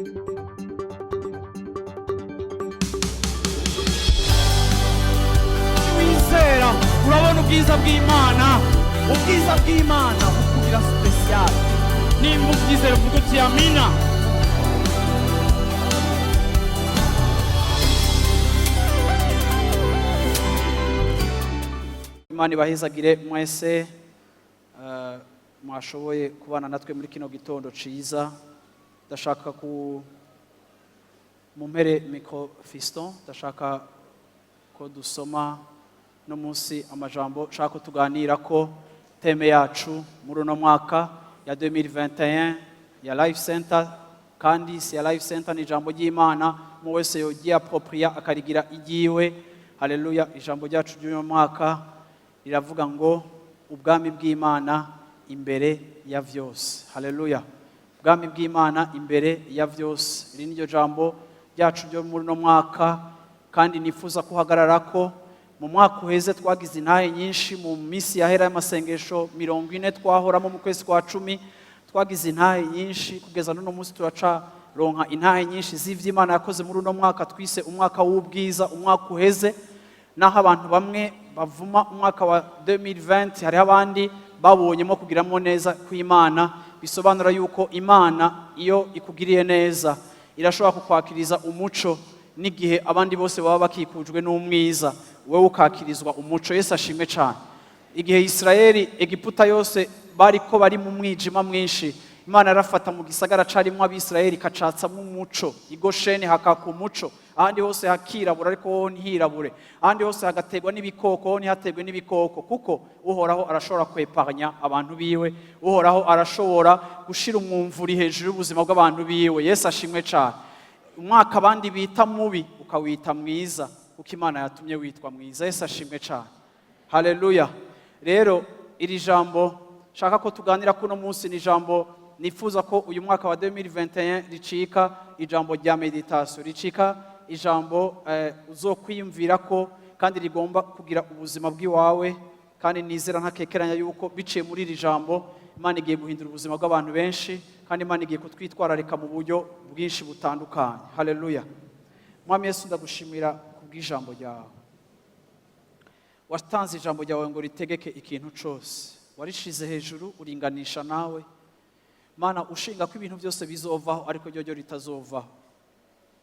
Wizera urabona ubwiza bw'Imana. Ubwiza bw'Imana bukugira spécial. Nimba ubyizera, uvuga uti amina. Imana ibahezagire mwese mwashoboye kubana natwe muri kino gitondo ciza. Ndashaka ku mumpere micro Fiston, ndashaka ko dusoma no munsi amajambo nshaka ko tuganira ko thème yacu muri uno mwaka ya 2021 ya Life Center. Kandi si ya Life Center, ni ijambo ry'Imana mu wese yogiapropria akarigira igiwe. Haleluya! Ijambo ryacu ry'uyu mwaka riravuga ngo ubwami bw'Imana imbere ya vyose. Haleluya! Ubwami bw'Imana imbere ya vyose, iri niryo jambo ryacu ryo muri uno mwaka, kandi nifuza kuhagarara ko mu mwaka uheze twagize intahe nyinshi. Mu minsi yahera y'amasengesho 40 twahoramo mu kwezi kwa 10, twagize intahe nyinshi. Kugeza n'uno munsi turacaronka intahe nyinshi z'ivy'Imana yakoze muri uno mwaka twise umwaka w'ubwiza. Umwaka uheze, naho abantu bamwe bavuma umwaka wa 2020, hariho abandi babonyemo kugiramo neza kw'Imana. Bisobanura yuko Imana iyo ikugiriye neza irashobora kukwakiriza umuco n'igihe abandi bose baba bakikujwe n'umwiza, wowe ukakirizwa umuco. Yesu ashimwe cyane. Igihe Isirayeli, Egiputa yose bariko bari mu mwijima mwinshi, Imana yarafata mu gisagara carimwo Abisirayeli ikacatsamo umuco. I Gosheni hakaka umuco, ahandi hose hakirabura ariko hoho ntihirabure, ahandi hose hagaterwa n'ibikoko, ho ntihaterwe n'ibikoko, kuko Uhoraho arashobora kwepanya abantu biwe. Uhoraho arashobora gushira umwumvuri hejuru y'ubuzima bw'abantu biwe. Yesu ashimwe cyane. Umwaka abandi bita mubi ukawita mwiza, kuko Imana yatumye witwa mwiza. Yesu ashimwe cyane. Haleluya! Rero iri jambo nshaka ko tuganira kuno munsi ni ijambo nifuza ko uyu mwaka wa 2021 ricika ijambo rya méditation, ricika ijambo uzokwiyumvira ko kandi rigomba kugira ubuzima bw'iwawe. Kandi nizera ntakekeranya yuko biciye muri iri jambo Imana igiye guhindura ubuzima bw'abantu benshi, kandi Imana igiye kutwitwararika mu buryo bwinshi butandukanye. Haleluya! Mwami Yesu, ndagushimira kubw'ijambo ryawe. Watanze ijambo ryawe ngo ritegeke ikintu cyose, warishize hejuru uringanisha nawe. Mana, ushinga ko ibintu byose bizovaho ariko ryo ritazovaho.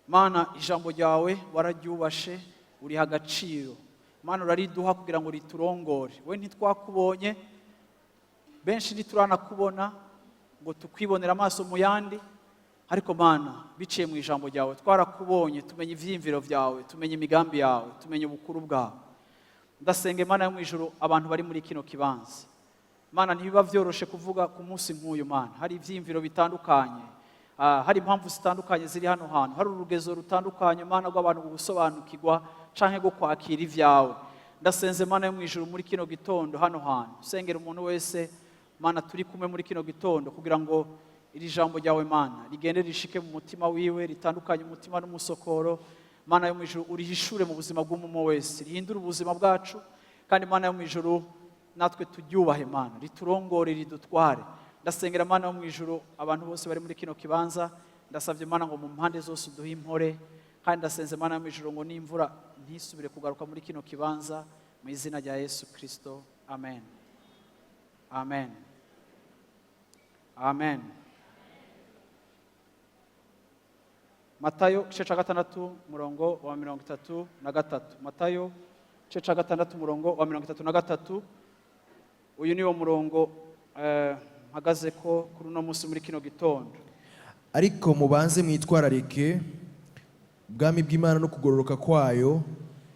Mana, ijambo ryawe wararyubashe, uriha agaciro. Mana, urariduha kugira ngo riturongore. We ntitwakubonye, benshi ntituranakubona ngo tukwibonere amaso mu yandi, ariko Mana, biciye mu ijambo ryawe twarakubonye, tumenya ivyiyumviro byawe, tumenya imigambi yawe, tumenya ubukuru bwawe. Ndasenga, Imana yo mu ijuru, abantu bari muri kino kibanza, Mana, ntibiba vyoroshe kuvuga ku munsi nk'uyu. Mana, hari ivyiyumviro bitandukanye, hari impamvu zitandukanye ziri hano hantu, hari urugezo rutandukanye, Mana, rw'abantu gusobanukirwa canke rwo kwakira ivyawe. Ndasenze, Mana yo mu ijuru, muri kino gitondo hano hantu, sengera umuntu wese, Mana, turi kumwe muri kino gitondo, kugira ngo iri jambo ryawe, Mana, rigende rishike mu mutima wiwe, ritandukanye umutima n'umusokoro. Mana yo mu ijuru, urihishure mu buzima bw'umuntu wese, rihindure ubuzima bwacu. Kandi Mana yo mu ijuru, natwe turyubahe, Mana, riturongore, ridutware. Ndasengera, Mana yo mu ijuru, abantu bose bari muri kino kibanza. Ndasabye, Mana, ngo mu mpande zose uduhe impore. Kandi ndasenze, Mana yo mu ijuru, ngo n'imvura ntisubire kugaruka muri kino kibanza, mu izina rya Yesu Kirisito. Amen, amen, amen. Matayo igice cya 6, umurongo wa 33. Matayo igice cya 6, umurongo wa 33. Uyu ni wo murongo mpagaze ko kuri uno munsi muri kino gitondo. Ariko mubanze mwitwararike ubwami bw'Imana no kugororoka kwayo,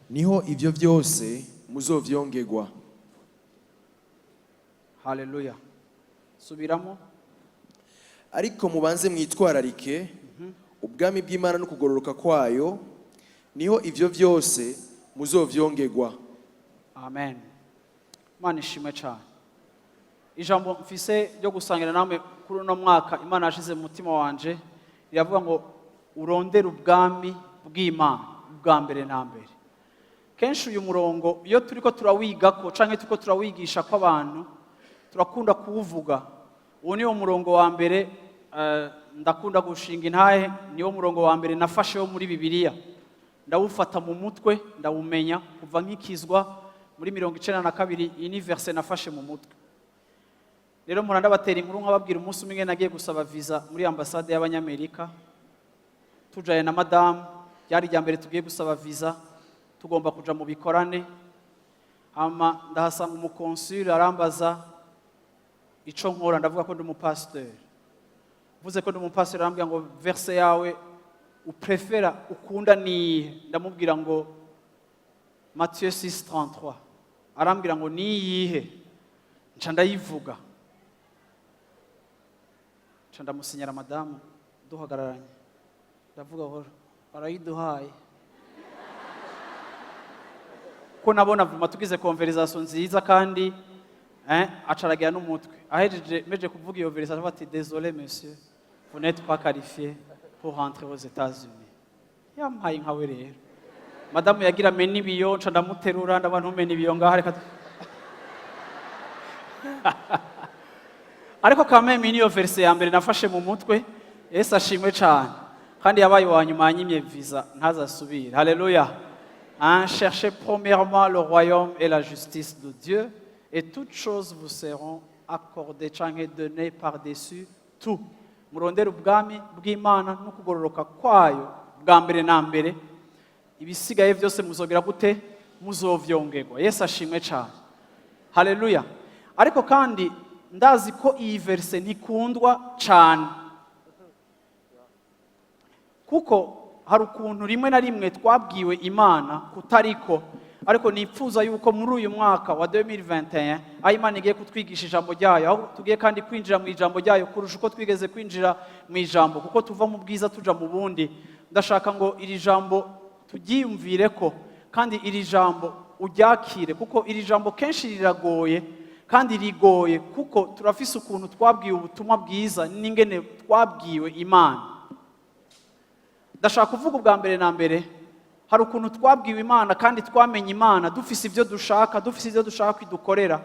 niho ibyo byose muzovyongerwa. Haleluya! Subiramo. Ariko mubanze mwitwararike ubwami bw'Imana no kugororoka kwayo, niho ibyo byose muzovyongerwa. Amen. Imana ishimwe cyane. Ijambo mfise ryo gusangira namwe kuri uno mwaka Imana yashize mu mutima wanje riravuga ngo urondere ubwami bw'Imana bwa mbere na mbere. Kenshi uyu murongo iyo turiko turawigako canke turiko turawigisha kw'abantu, turakunda kuwuvuga. Uwo ni wo murongo wa mbere. Ndakunda gushinga intahe, niwo murongo wa mbere nafashe wo muri Bibiliya, ndawufata mu mutwe, ndawumenya kuva nkikizwa muri 92. Iyi ni verset nafashe mu mutwe. Rero mpora ndabatera inkuru, nkababwira umunsi umwe nagiye gusaba visa muri ambasade y'Abanyamerika, tujaye na madamu. Ryari irya mbere tugiye gusaba visa, tugomba kuja mu bikorane. Hama ndahasanga umukonsuli, arambaza ico nkora, ndavuga ko ndi umupasiteri. Mvuze ko ndi umupasiteri, arambwira ngo: "Verset yawe uprefera, ukunda niyihe?" Ndamubwira ngo: "Matthieu 6:33." Arambwira ngo: "Niyihe?" Nca ndayivuga, nca ndamusinyara, madamu duhagararanye. Ndavuga ngo: "Barayiduhaye." Ko nabona vuma tugize conversation nziza kandi acaragira n'umutwe. Ahejeje meje kuvuga iyo conversation, ati: "Désolé monsieur, vous n'êtes pas qualifié pour rentrer aux États-Unis." Yampaye nkawe. Rero madamu yagira mena ibiyo, nca ndamuterura, ndabona ntumena ibiyo ngaha, reka ariko quand même niyo verset ya mbere nafashe mu mutwe. Yesu ashimwe cyane. Kandi yabaye uwa nyuma yanyimye visa, ntazasubire. Haleluya. Hein, cherchez premièrement le royaume et la justice de Dieu et toutes choses vous seront accordées canke données par-dessus tout. Murondere ubwami bw'Imana no kugororoka kwayo bwa mbere na mbere, ibisigaye byose muzogera gute? Muzovyongerwa. Yesu ashimwe cyane. Haleluya. Ariko kandi ndazi ko iyi verset ntikundwa cyane, kuko hari ukuntu rimwe na rimwe twabwiwe Imana kutariko. Ariko nipfuza yuko muri uyu mwaka wa 2021, aho Imana igiye kutwigisha ijambo ryayo, aho tugiye kandi kwinjira mu ijambo ryayo kurusha uko twigeze kwinjira mu ijambo, kuko tuva mu bwiza tuja mu bundi, ndashaka ngo iri jambo turyiyumvire ko kandi iri jambo uryakire, kuko iri jambo kenshi riragoye kandi rigoye, kuko turafise ukuntu twabwiwe ubutumwa bwiza n'ingene twabwiwe Imana. Ndashaka kuvuga ubwa mbere na mbere, hari ukuntu twabwiwe Imana kandi twamenye Imana dufise ibyo dushaka, dufise ibyo dushaka kwidukorera,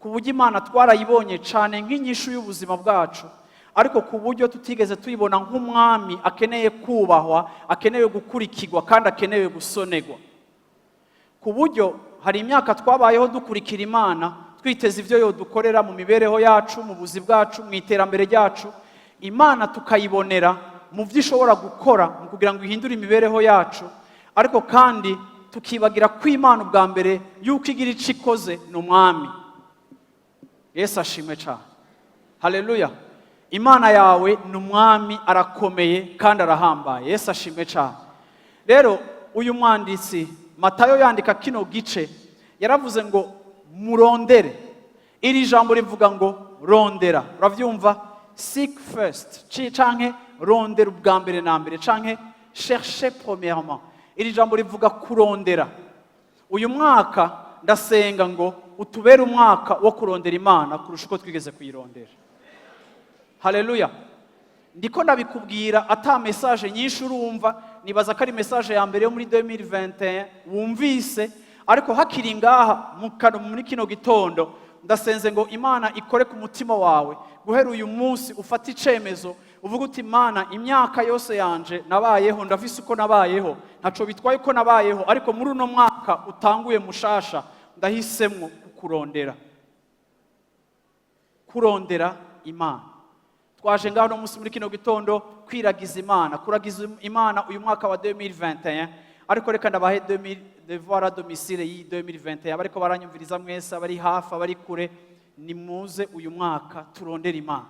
ku buryo Imana twarayibonye cyane nk'inyishu y'ubuzima bwacu, ariko ku buryo tutigeze tuyibona nk'umwami akeneye kubahwa, akeneye gukurikirwa kandi akeneye gusonerwa. Ku buryo hari imyaka twabayeho dukurikira Imana, twiteze ibyo yodukorera mu mibereho yacu, mu buzi bwacu, mu iterambere ryacu. Imana tukayibonera mu byo ishobora gukora mu kugira ngo ihindure imibereho yacu, ariko kandi tukibagira ko Imana ubwa mbere y'uko igira icyo ikoze ni umwami. Yesu ashimwe cyane. Haleluya. Imana yawe ni umwami, arakomeye kandi arahambaye. Yesu ashimwe cyane. Rero uyu mwanditsi Matayo yandika kino gice, yaravuze ngo: "Murondere." Iri jambo rivuga ngo rondera, urabyumva? Seek first, canke rondera ubwa mbere na mbere, canke cherche premièrement. Iri jambo rivuga kurondera. Uyu mwaka ndasenga ngo utubere umwaka wo kurondera Imana kurusha uko twigeze kuyirondera. Haleluya. Ndiko ndabikubwira ata message nyinshi urumva, nibaza ko ari message ya mbere yo muri 2021 wumvise. Ariko hakiri ngaha mu kano, muri kino gitondo, ndasenze ngo Imana ikore ku mutima wawe. Guhera uyu munsi ufate icemezo, uvuga uti: "Imana, imyaka yose yanje nabayeho, ndafise uko nabayeho, ntaco bitwaye uko nabayeho, ariko muri uno mwaka utanguye mushasha ndahisemwo kukurondera." Kurondera Imana. Twaje ngaho no munsi muri kino gitondo kwiragiza Imana, kuragiza Imana uyu mwaka wa 2021. Ariko reka ndabahe 2000 devoir à domicile y'iyi 2021. Abariko baranyumviriza mwese, abari hafi, abari kure, nimuze uyu mwaka turondere Imana.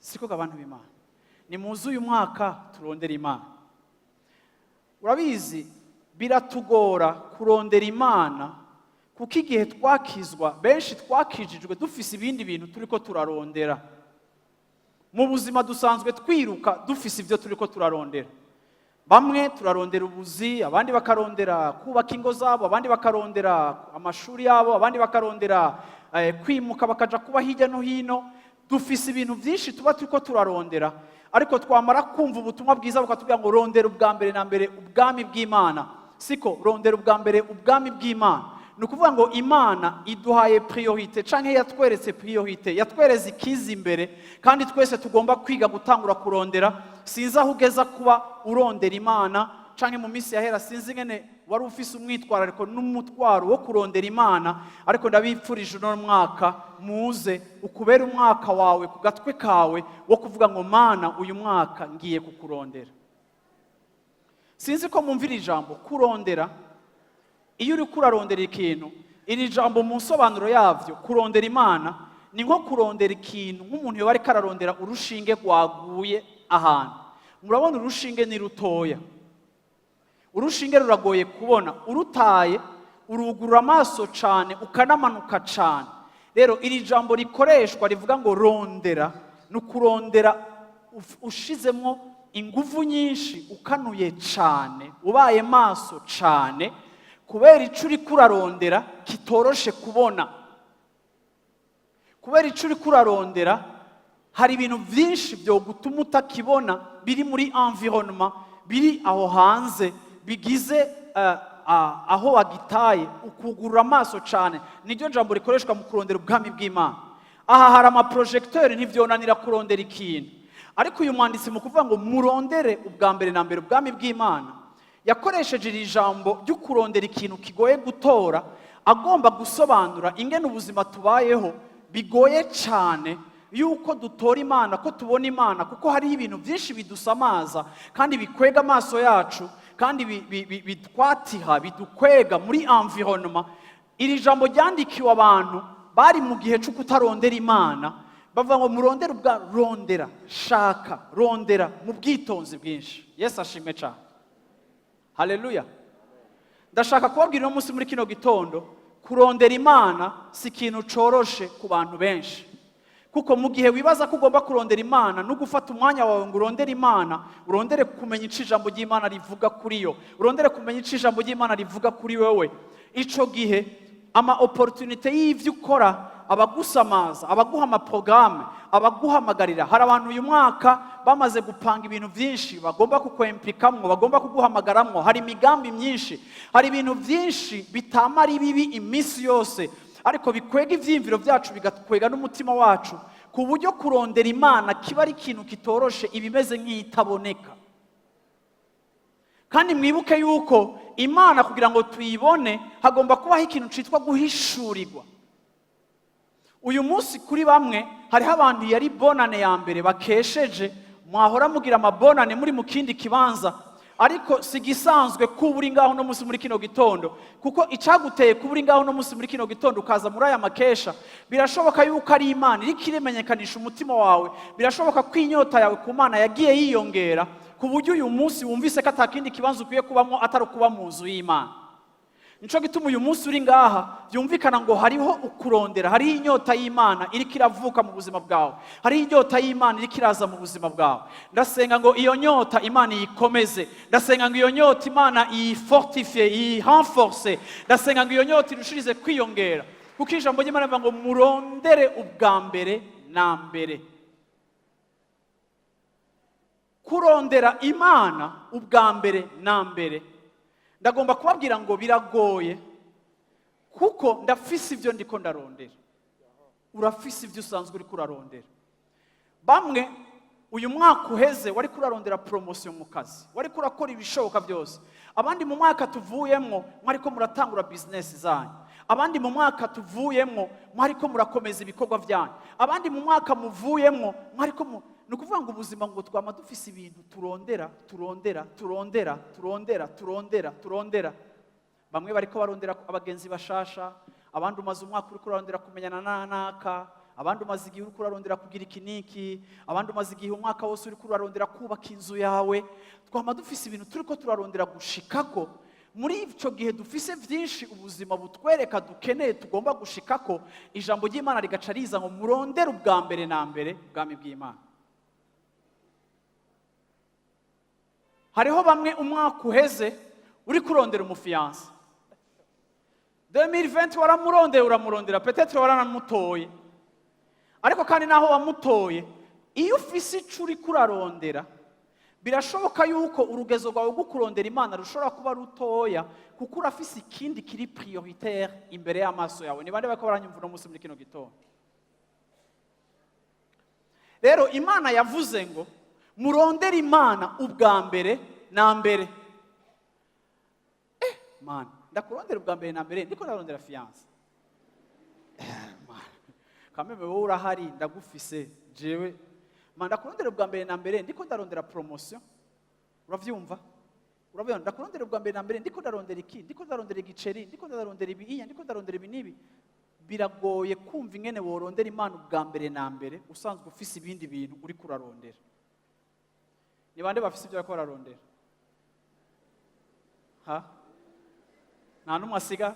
Siko abantu b'Imana? Nimuze uyu mwaka turondere Imana. Urabizi, biratugora kurondera Imana, kuko igihe twakizwa, benshi twakijijwe dufise ibindi bintu turiko turarondera mu buzima. Dusanzwe twiruka dufise ibyo turiko turarondera. Bamwe turarondera ubuzi, abandi bakarondera kubaka ingo zabo, abandi bakarondera amashuri yabo, abandi bakarondera kwimuka bakaja kuba hirya no hino. Dufise ibintu byinshi tuba turiko turarondera, ariko twamara kumva ubutumwa bwiza bukatubwira ngo: "Rondera ubwa mbere na mbere ubwami bw'Imana." Siko? Rondera ubwa mbere ubwami bw'Imana. Ni ukuvuga ngo Imana iduhaye priorité canke yatweretse priorité, yatweretse ikiza imbere, kandi twese tugomba kwiga gutangura kurondera. Sinzi aho ugeza kuba urondera Imana, canke mu minsi yahera sinzi ingene wari ufise umwitwarariko n'umutwaro wo kurondera Imana, ariko ndabipfurije uno mwaka muze ukubera umwaka wawe ku gatwe kawe wo kuvuga ngo: "Mana, uyu mwaka ngiye kukurondera." Sinzi ko mumvira ijambo kurondera. Iyo uri kurarondera ikintu, iri jambo mu nsobanuro yavyo, kurondera Imana ni nko kurondera ikintu nk'umuntu yoba ariko ararondera urushinge rwaguye ahantu. Murabona, urushinge ni rutoya, urushinge ruragoye kubona. Urutaye urugurura amaso cyane, ukanamanuka cyane. Rero iri jambo rikoreshwa rivuga ngo rondera, ni ukurondera ushizemo ingufu nyinshi, ukanuye cyane, ubaye maso cyane, kubera icyo uri kurarondera kitoroshe kubona. Kubera icyo uri kurarondera, hari ibintu byinshi byogutuma utakibona, biri muri environnement, biri aho hanze, bigize aho wagitaye, ukugurura amaso cyane. Niryo jambo rikoreshwa mu kurondera ubwami bw'Imana. Aha hari ama projecteurs, ntibyonanira kurondera ikintu. Ariko uyu mwanditsi, mu kuvuga ngo murondere ubwa mbere na mbere ubwami bw'Imana, yakoresheje iri jambo ryo kurondera ikintu kigoye gutora, agomba gusobanura ingene ubuzima tubayeho bigoye cyane yuko dutora Imana, ko tubona Imana, kuko hariho ibintu byinshi bidusamaza kandi bikwega amaso yacu, kandi bitwatiha, bidukwega muri environnement. Iri jambo ryandikiwe abantu bari mu gihe cyo kutarondera Imana. Bavuga ngo murondere ubwa, rondera, shaka, rondera mu bwitonzi bwinshi. Yesu ashimwe cyane, haleluya. Ndashaka kubabwira uno munsi muri kino gitondo, kurondera Imana si ikintu coroshe ku bantu benshi, kuko mu gihe wibaza ko ugomba kurondera Imana no gufata umwanya wawe ngo urondere Imana, urondere kumenya icyo ijambo ry'Imana rivuga kuri yo, urondere kumenya icyo ijambo ry'Imana rivuga kuri wewe, ico gihe ama opportunités y'ivyo ukora, abagusamaza, abaguha ama programmes, abaguhamagarira. Hari abantu uyu mwaka bamaze gupanga ibintu byinshi bagomba kukwempikamwo, bagomba kuguhamagaramwo. Hari imigambi myinshi, hari ibintu byinshi bitama ari bibi iminsi yose, ariko bikwega ivyiyumviro byacu, bigakwega n'umutima wacu, ku buryo kurondera Imana kiba ari ikintu kitoroshe, ibimeze nk'itaboneka. Kandi mwibuke yuko Imana, kugira ngo tuyibone, hagomba kubaho ikintu cyitwa guhishurirwa. Uyu munsi kuri bamwe, hariho abantu yari bonane ya mbere bakesheje. Mwahora mugira amabonane muri mu kindi kibanza, ariko si igisanzwe kuba uri ngaho uno munsi muri kino gitondo, kuko icyaguteye kuba uri ngaho uno munsi muri kino gitondo, ukaza muri aya makesha, birashoboka yuko ari Imana iriko iremenyekanisha umutima wawe. Birashoboka ko inyota yawe ku Mana yagiye yiyongera, ku buryo uyu munsi wumvise ko atakindi kibanza ukwiye kubamo atari ukuba mu nzu y'Imana. Nico gituma uyu munsi uri ngaha. Byumvikana ngo hariho ukurondera, hariho inyota y'Imana iriko iravuka mu buzima bwawe, hariho inyota y'Imana iriko iraza mu buzima bwawe. Ndasenga ngo iyo nyota Imana iyikomeze. Ndasenga ngo iyo nyota Imana iyi fortifie, iyi renforce. Ndasenga ngo iyo nyota irushirize kwiyongera, kuko ijambo ry'Imana rivuga ngo murondere ubwa mbere na mbere. Kurondera Imana ubwa mbere na mbere, ndagomba kubabwira ngo biragoye, kuko ndafise ibyo ndiko ndarondera, urafise ibyo usanzwe uriko urarondera. Bamwe, uyu mwaka uheze wari kurarondera promotion mu kazi, wari kurakora ibishoboka byose. Abandi, mu mwaka tuvuyemwo mwariko muratangura business zanyu. Abandi, mu mwaka tuvuyemwo mwariko murakomeza ibikorwa byanyu. Abandi, mu mwaka muvuyemwo mwariko mu, ni ukuvuga ngo ubuzima ngo twama dufise ibintu turondera, turondera, turondera, turondera, turondera, turondera. Bamwe bariko barondera abagenzi bashasha, abandi umaze umwaka uriko urarondera kumenyana na naka, abandi umaze igihe uriko urarondera kugira iki n'iki, abandi umaze igihe umwaka wose uriko urarondera kubaka inzu yawe. Twama dufise ibintu turiko turarondera gushikako. Muri ico gihe dufise vyinshi ubuzima butwereka dukeneye, tugomba gushikako, ijambo ry'Imana rigaca riza ngo murondere ubwa mbere na mbere ubwami bw'Imana. Hariho bamwe umwaka uheze uri kurondera umu fiancé, 2020 waramurondeye, uramurondera, peut-être waranamutoye. Ariko kandi naho wamutoye, iyo ufise ico uriko urarondera, Birashoboka yuko urugezo rwawe rwo kurondera Imana rushobora kuba rutoya, kuko urafise ikindi kiri prioritaire imbere y'amaso yawe. Ni bande bariko baranyumva uno munsi muri kino gitondo? Rero Imana yavuze ngo murondere Imana ubwa mbere na mbere. Mana, ndakurondera ubwa mbere na mbere ndiko ndarondera fiancé? Mana, kameme wowe urahari, ndagufise jewe. Mana, ndakurondera ubwa mbere na mbere ndiko ndarondera promotion? Uravyumva? Uravyumva? Ndakurondera ubwa mbere na mbere ndiko ndarondera iki? Ndiko ndarondera igiceri? Ndiko ndarondera ibiiya? Ndiko ndarondera ibi n'ibi? Biragoye kumva ingene worondera Imana ubwa mbere na mbere usanzwe ufise ibindi bintu uriko urarondera. Ni bande bafise ibyo bariko bararondera? Ha, nta n'umwe asiga.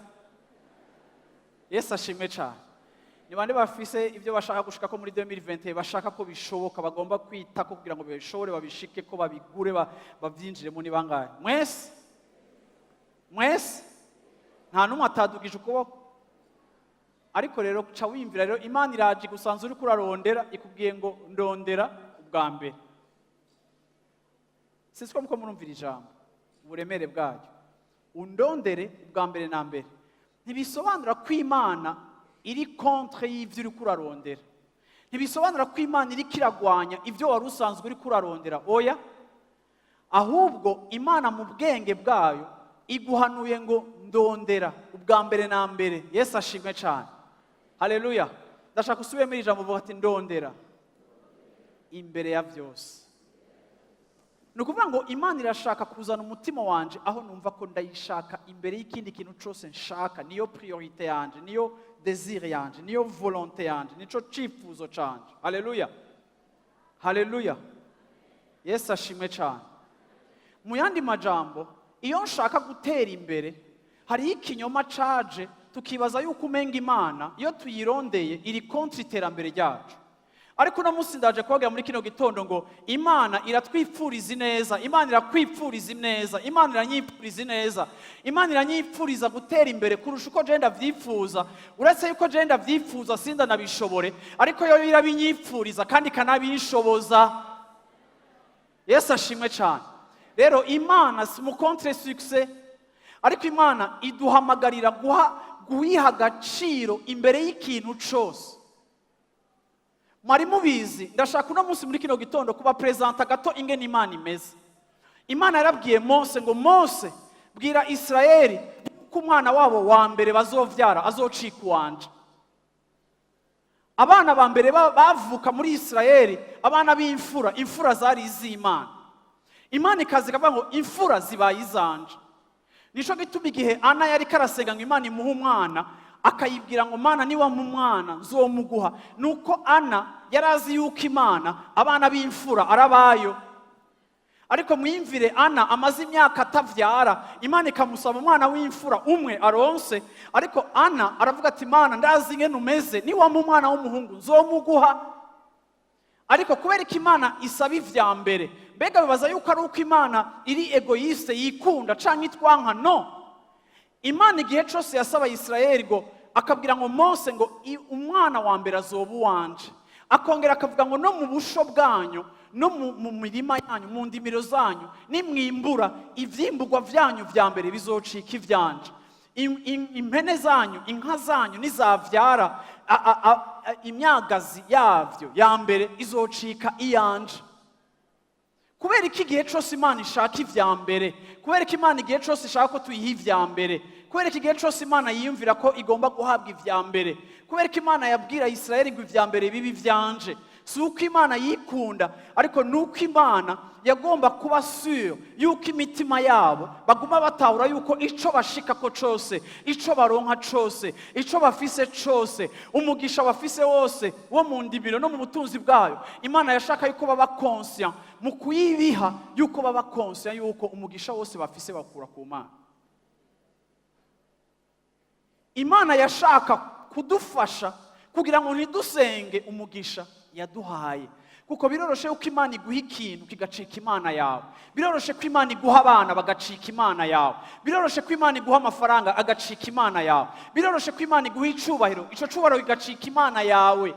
Yesu ashimwe cyane. Ni bande bafise ibyo bashaka gushika ko muri 2020, bashaka ko bishoboka, bagomba kwita ko kugira ngo babishobore, babishike ko, babigure, bavyinjiremo? Ni bangahe? Mwese, mwese, nta n'umwe atadugije ukuboko. Ariko rero ca wiyumvira rero, Imana iraje gusanzwe uriko urarondera, ikubwiye ngo ndondera ubwa mbere. Sinzi ko muko murumvira ijambo, uburemere bwaryo. Undondere ubwa mbere na mbere ntibisobanura ko Imana iri contre y'ibyo uriko urarondera, ntibisobanura ko Imana iriko iragwanya ibyo wari usanzwe uriko urarondera. Oya, ahubwo Imana mu bwenge bwayo iguhanuye ngo ndondera ubwa mbere na mbere. Yesu ashimwe cyane, haleluya. Ndashaka usubiremo iri jambo, uvuga ati: "Ndondera imbere ya byose." Ni ukuvuga ngo Imana irashaka kuzana umutima wanje aho numva ko ndayishaka imbere y'ikindi kintu cyose nshaka. Niyo priorité yanje, niyo désir yanje, niyo volonté yanje, nico cifuzo canje. Haleluya, haleluya, Yesu ashimwe cyane. Mu yandi majambo, iyo nshaka gutera imbere, hariho ikinyoma caje tukibaza yuko umenga Imana iyo tuyirondeye iri contre iterambere ryacu. Ariko uno munsi ndaje kubabwira muri kino gitondo ngo Imana iratwipfuriza ineza, Imana irakwipfuriza ineza, Imana iranyipfuriza ineza, Imana iranyipfuriza gutera imbere kurusha uko je ndavyifuza. Uretse yuko je ndavyifuza sindanabishobore, ariko yo irabinyipfuriza kandi ikanabinshoboza. Yesu ashimwe cyane. Rero Imana si mu contre succès, ariko Imana iduhamagarira guha guyiha agaciro imbere y'ikintu cose. Mwari mubizi? Ndashaka uno munsi muri kino gitondo kuba présenta gato ingene Imana imeze. Imana yarabwiye Mose ngo: "Mose, bwira Isirayeli ko umwana wabo wa mbere bazovyara azocika uwanje." Abana ba mbere bavuka muri Isirayeli, abana b'imfura, imfura zari iz'Imana. Imana ikaza ikavuga ngo imfura zibaye izanje. Nico gituma igihe Ana yari karasenga ngo Imana imuhe umwana, akayibwira ngo: "Mana, niwampa umwana nzomuguha." Nuko Ana yari azi yuko Imana abana b'imfura arabayo. Ariko mwimvire, Ana amaze imyaka atavyara, Imana ikamusaba umwana w'imfura umwe aronse. Ariko Ana aravuga ati: "Imana, ndazi ingene umeze, niwampa umwana w'umuhungu nzomuguha." Ariko kubera ko Imana isaba ivya mbere, mbega bibaza yuko ari uko Imana iri égoïste, yikunda canke itwanka? No, Imana igihe cose yasaba Isirayeli ngo, akabwira ngo Mose ngo umwana wa mbere azoba uwanje, akongera akavuga ngo no mu busho bwanyu, no mu mirima yanyu, mu ndimiro zanyu, nimwimbura ivyimburwa vyanyu vya mbere bizocika ivyanje. Impene zanyu, inka zanyu nizavyara imyagazi yavyo ya mbere izocika iyanje. Kubera ko igihe cyose Imana ishaka ivya mbere, kubera ko Imana igihe cyose ishaka ko tuyiha ivya mbere, kubera ko igihe cyose Imana yiyumvira ko igomba guhabwa ivya mbere, kubera ko Imana yabwira Isirayeli ngo ivya mbere bibe ivyanje, si uko Imana yikunda, ariko ni uko Imana yagomba kuba sûre yuko imitima yabo baguma batahura yuko ico bashikako cose, ico baronka cose, ico bafise cose, umugisha bafise wose wo mu ndimiro no mu butunzi bwayo, Imana yashaka yuko baba conscient mu kuyibiha, yuko baba conscient yuko umugisha wose bafise bakura ku Mana. Imana yashaka kudufasha kugira ngo ntidusenge umugisha yaduhaye, kuko biroroshe yuko Imana iguha ikintu kigacika imana yawe. Biroroshe ko Imana iguha abana bagacika imana yawe. Biroroshe ko Imana iguha amafaranga agacika imana yawe. Biroroshe ko Imana iguha icubahiro, ico cubahiro kigacika imana yawe.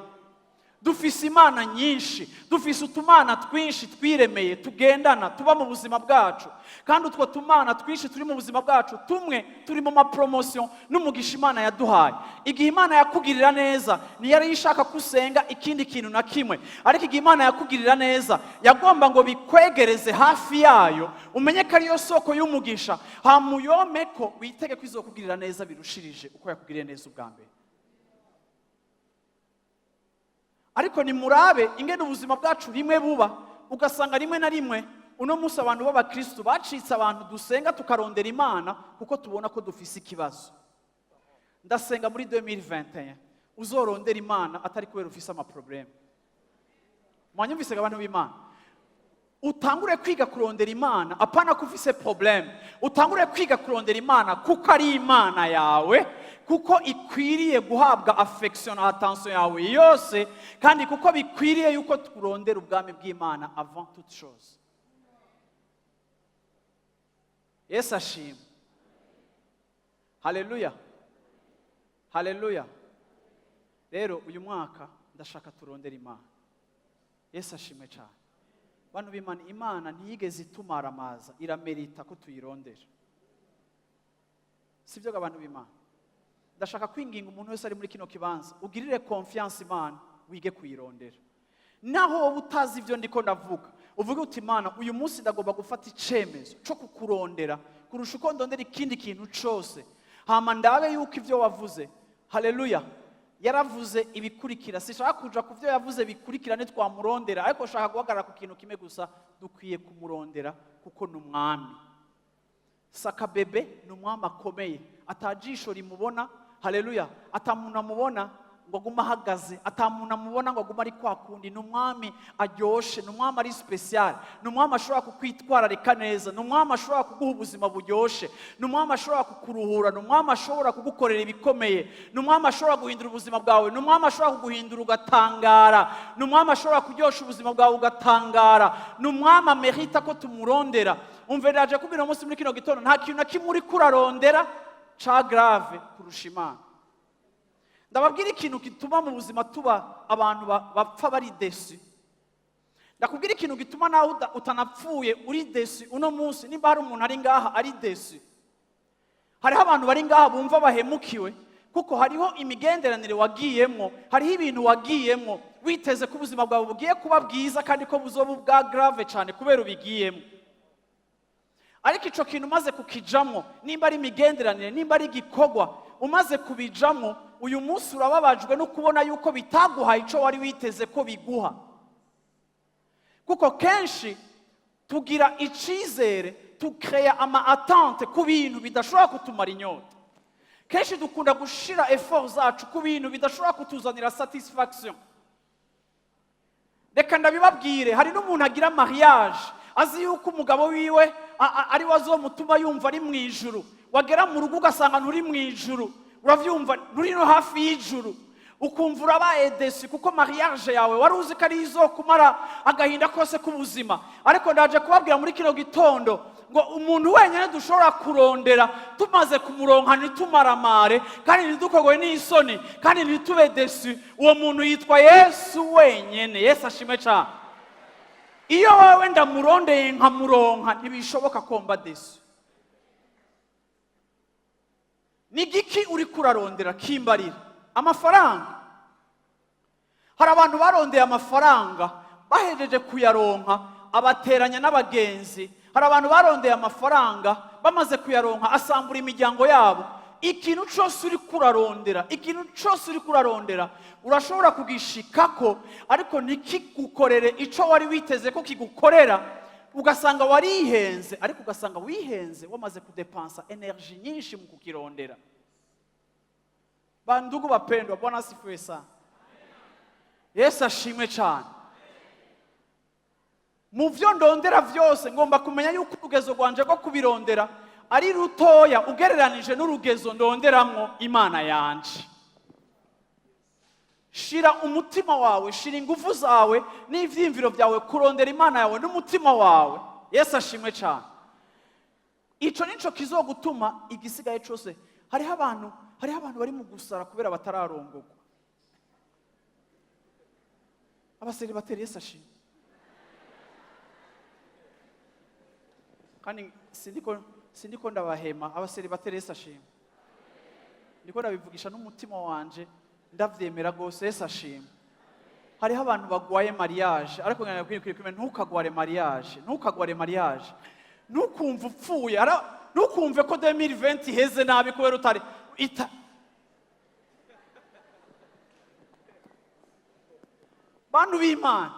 Dufise imana nyinshi, dufise utumana twinshi twiremeye, tugendana, tuba mu buzima bwacu. Kandi utwo tumana twinshi turi mu buzima bwacu, tumwe turi mu ma promotion n'umugisha Imana yaduhaye. Igihe Imana yakugirira neza, ntiyari ishaka ko usenga ikindi kintu na kimwe, ariko igihe Imana yakugirira neza, yagomba ngo bikwegereze hafi yayo, umenye ko ariyo soko y'umugisha, hama uyome ko witege ko izokugirira neza birushirije uko yakugiriye neza ubwa mbere. Ariko nimurabe ingene ubuzima bwacu rimwe buba, ugasanga rimwe na rimwe uno munsi abantu b'abakristu bacitse abantu dusenga, tukarondera Imana kuko tubona ko dufise ikibazo. Ndasenga muri 2021 uzorondera Imana atari kubera ufise ama problèmes. Mwanyumvise, abantu b'Imana? Utangure kwiga kurondera Imana apana ko ufise problème. Utangure kwiga kurondera Imana kuko ari Imana yawe, kuko ikwiriye guhabwa affection na attention yawe yose, kandi kuko bikwiriye yuko turondera ubwami bw'Imana avant toute chose. Yesu ashimwe! Haleluya, haleluya! Rero uyu mwaka ndashaka turondera Imana. Yesu ashimwe cyane! Bantu b'Imana, Imana ntiyigeze itumaramaza, iramerita ko tuyirondera, sibyo? Abantu b'Imana, ndashaka kwinginga umuntu wese ari muri kino kibanza, ugirire confiance Imana, wige kuyirondera. Naho wowe utazi ibyo ndiko ndavuga, uvuge uti: "Imana, uyu munsi ndagomba gufata icemezo cyo kukurondera kurusha uko ndondera ikindi kintu cose, hama ndabe yuko ibyo wavuze." Haleluya! Yaravuze ibikurikira. Sishaka kuja ku byo yavuze bikurikira nitwamurondera, ariko shaka guhagarara ku kintu kimwe gusa: dukwiye kumurondera kuko ni umwami. Sakabebe ni umwami akomeye, atajisho rimubona. Haleluya! Atamuntu amubona ngo agume ahagaze, atamuntu amubona ngo agume ari kwa kundi. Ni umwami aryoshe, ni umwami ari spécial, ni umwami ashobora kukwitwararika neza, ni umwami ashobora kuguha ubuzima buryoshe, ni umwami ashobora kukuruhura, ni umwami ashobora kugukorera ibikomeye, ni umwami ashobora guhindura ubuzima bwawe, ni umwami ashobora kuguhindura ugatangara, ni umwami ashobora kuryosha ubuzima bwawe ugatangara. Ni umwami amerita ko tumurondera. Umve, ndaje kubwira umunsi muri kino gitondo, nta kintu na kimwe uriko urarondera ca grave kurusha Imana. Ndababwira ikintu gituma mu buzima tuba abantu bapfa bari déçus. Ndakubwira ikintu gituma nawe utanapfuye uri déçu uno munsi. Nimba hari umuntu ari ngaha ari déçu, hariho abantu bari ngaha bumva bahemukiwe, kuko hariho imigenderanire wagiyemwo, hariho ibintu wagiyemwo witeze ko ubuzima bwawe bugiye kuba bwiza kandi ko buzoba ubwa grave cyane kubera ubigiyemo. Ariko ico kintu umaze kukijamwo, nimba ari imigenderanire, nimba ari igikorwa, umaze kubijamwo, uyu munsi urababajwe no kubona yuko bitaguhaye ico wari witeze ko biguha. Kuko kenshi tugira icizere, tukeya ama attentes ku bintu bidashobora kutumara inyota. Kenshi dukunda gushira effort zacu ku bintu bidashobora kutuzanira satisfaction. Reka ndabibabwire, hari n'umuntu agira mariage azi yuko umugabo wiwe ari we azomutuma yumva ari mu ijuru. Wagera mu rugo ugasanga nturi mu ijuru, uravyumva, nturi no hafi y'ijuru, ukumva urabaye déçu kuko mariage yawe wari uzi ko ari izokumara agahinda kose k'ubuzima. Ariko ndaje kubabwira muri kino gitondo ngo umuntu wenyine dushobora kurondera, tumaze kumuronka ntitumaramare kandi ntidukogwe n'isoni kandi ntitube déçus, uwo muntu yitwa Yesu wenyene. Yesu ashimwe cyane! Iyo wowe ndamurondeye nkamuronka, ntibishoboka ko mba déçu. Ni igiki uri kurarondera? Kimbarira. Amafaranga? Hari abantu barondeye amafaranga, bahejeje kuyaronka abateranya n'abagenzi. Hari abantu barondeye amafaranga, bamaze kuyaronka asambura imiryango yabo. Ikintu cyose uri kurarondera, ikintu cyose uri kurarondera, urashobora kugishikako, ariko ntikigukorere icyo wari witeze ko kigukorera, ugasanga warihenze. Ariko ugasanga wihenze wamaze kudepansa énergie nyinshi mu kukirondera. Bandugu bapendwa, Bwana asifiwe sana! Yesu ashimwe cyane! Mu byo ndondera byose, ngomba kumenya yuko urugezo rwanje rwo kubirondera ari rutoya ugereranije n'urugezo ndonderamwo Imana yanje. Shira umutima wawe, shira ingufu zawe n'ivyiyumviro byawe kurondera Imana yawe n'umutima wawe. Yesu ashimwe cyane! Ico nico kizogutuma igisigaye cose. Hariho abantu bari mu gusara kubera batararongorwa. Abacélibataires, Yesu ashimwe. Kandi sindiko ndabahema. Abacélibataires, Yesu ashimwe. Ndiko ndabivugisha n'umutima wanje, ndavyemera rwose. Yesu ashimwe. Hariho abantu bagwaye mariage, ariko ngira kwikwiye, ntukagware mariage, ntukagware mariage, ntukumve upfuye, ntukumve ko 2020 iheze nabi kubera utari ita. Bantu b'Imana,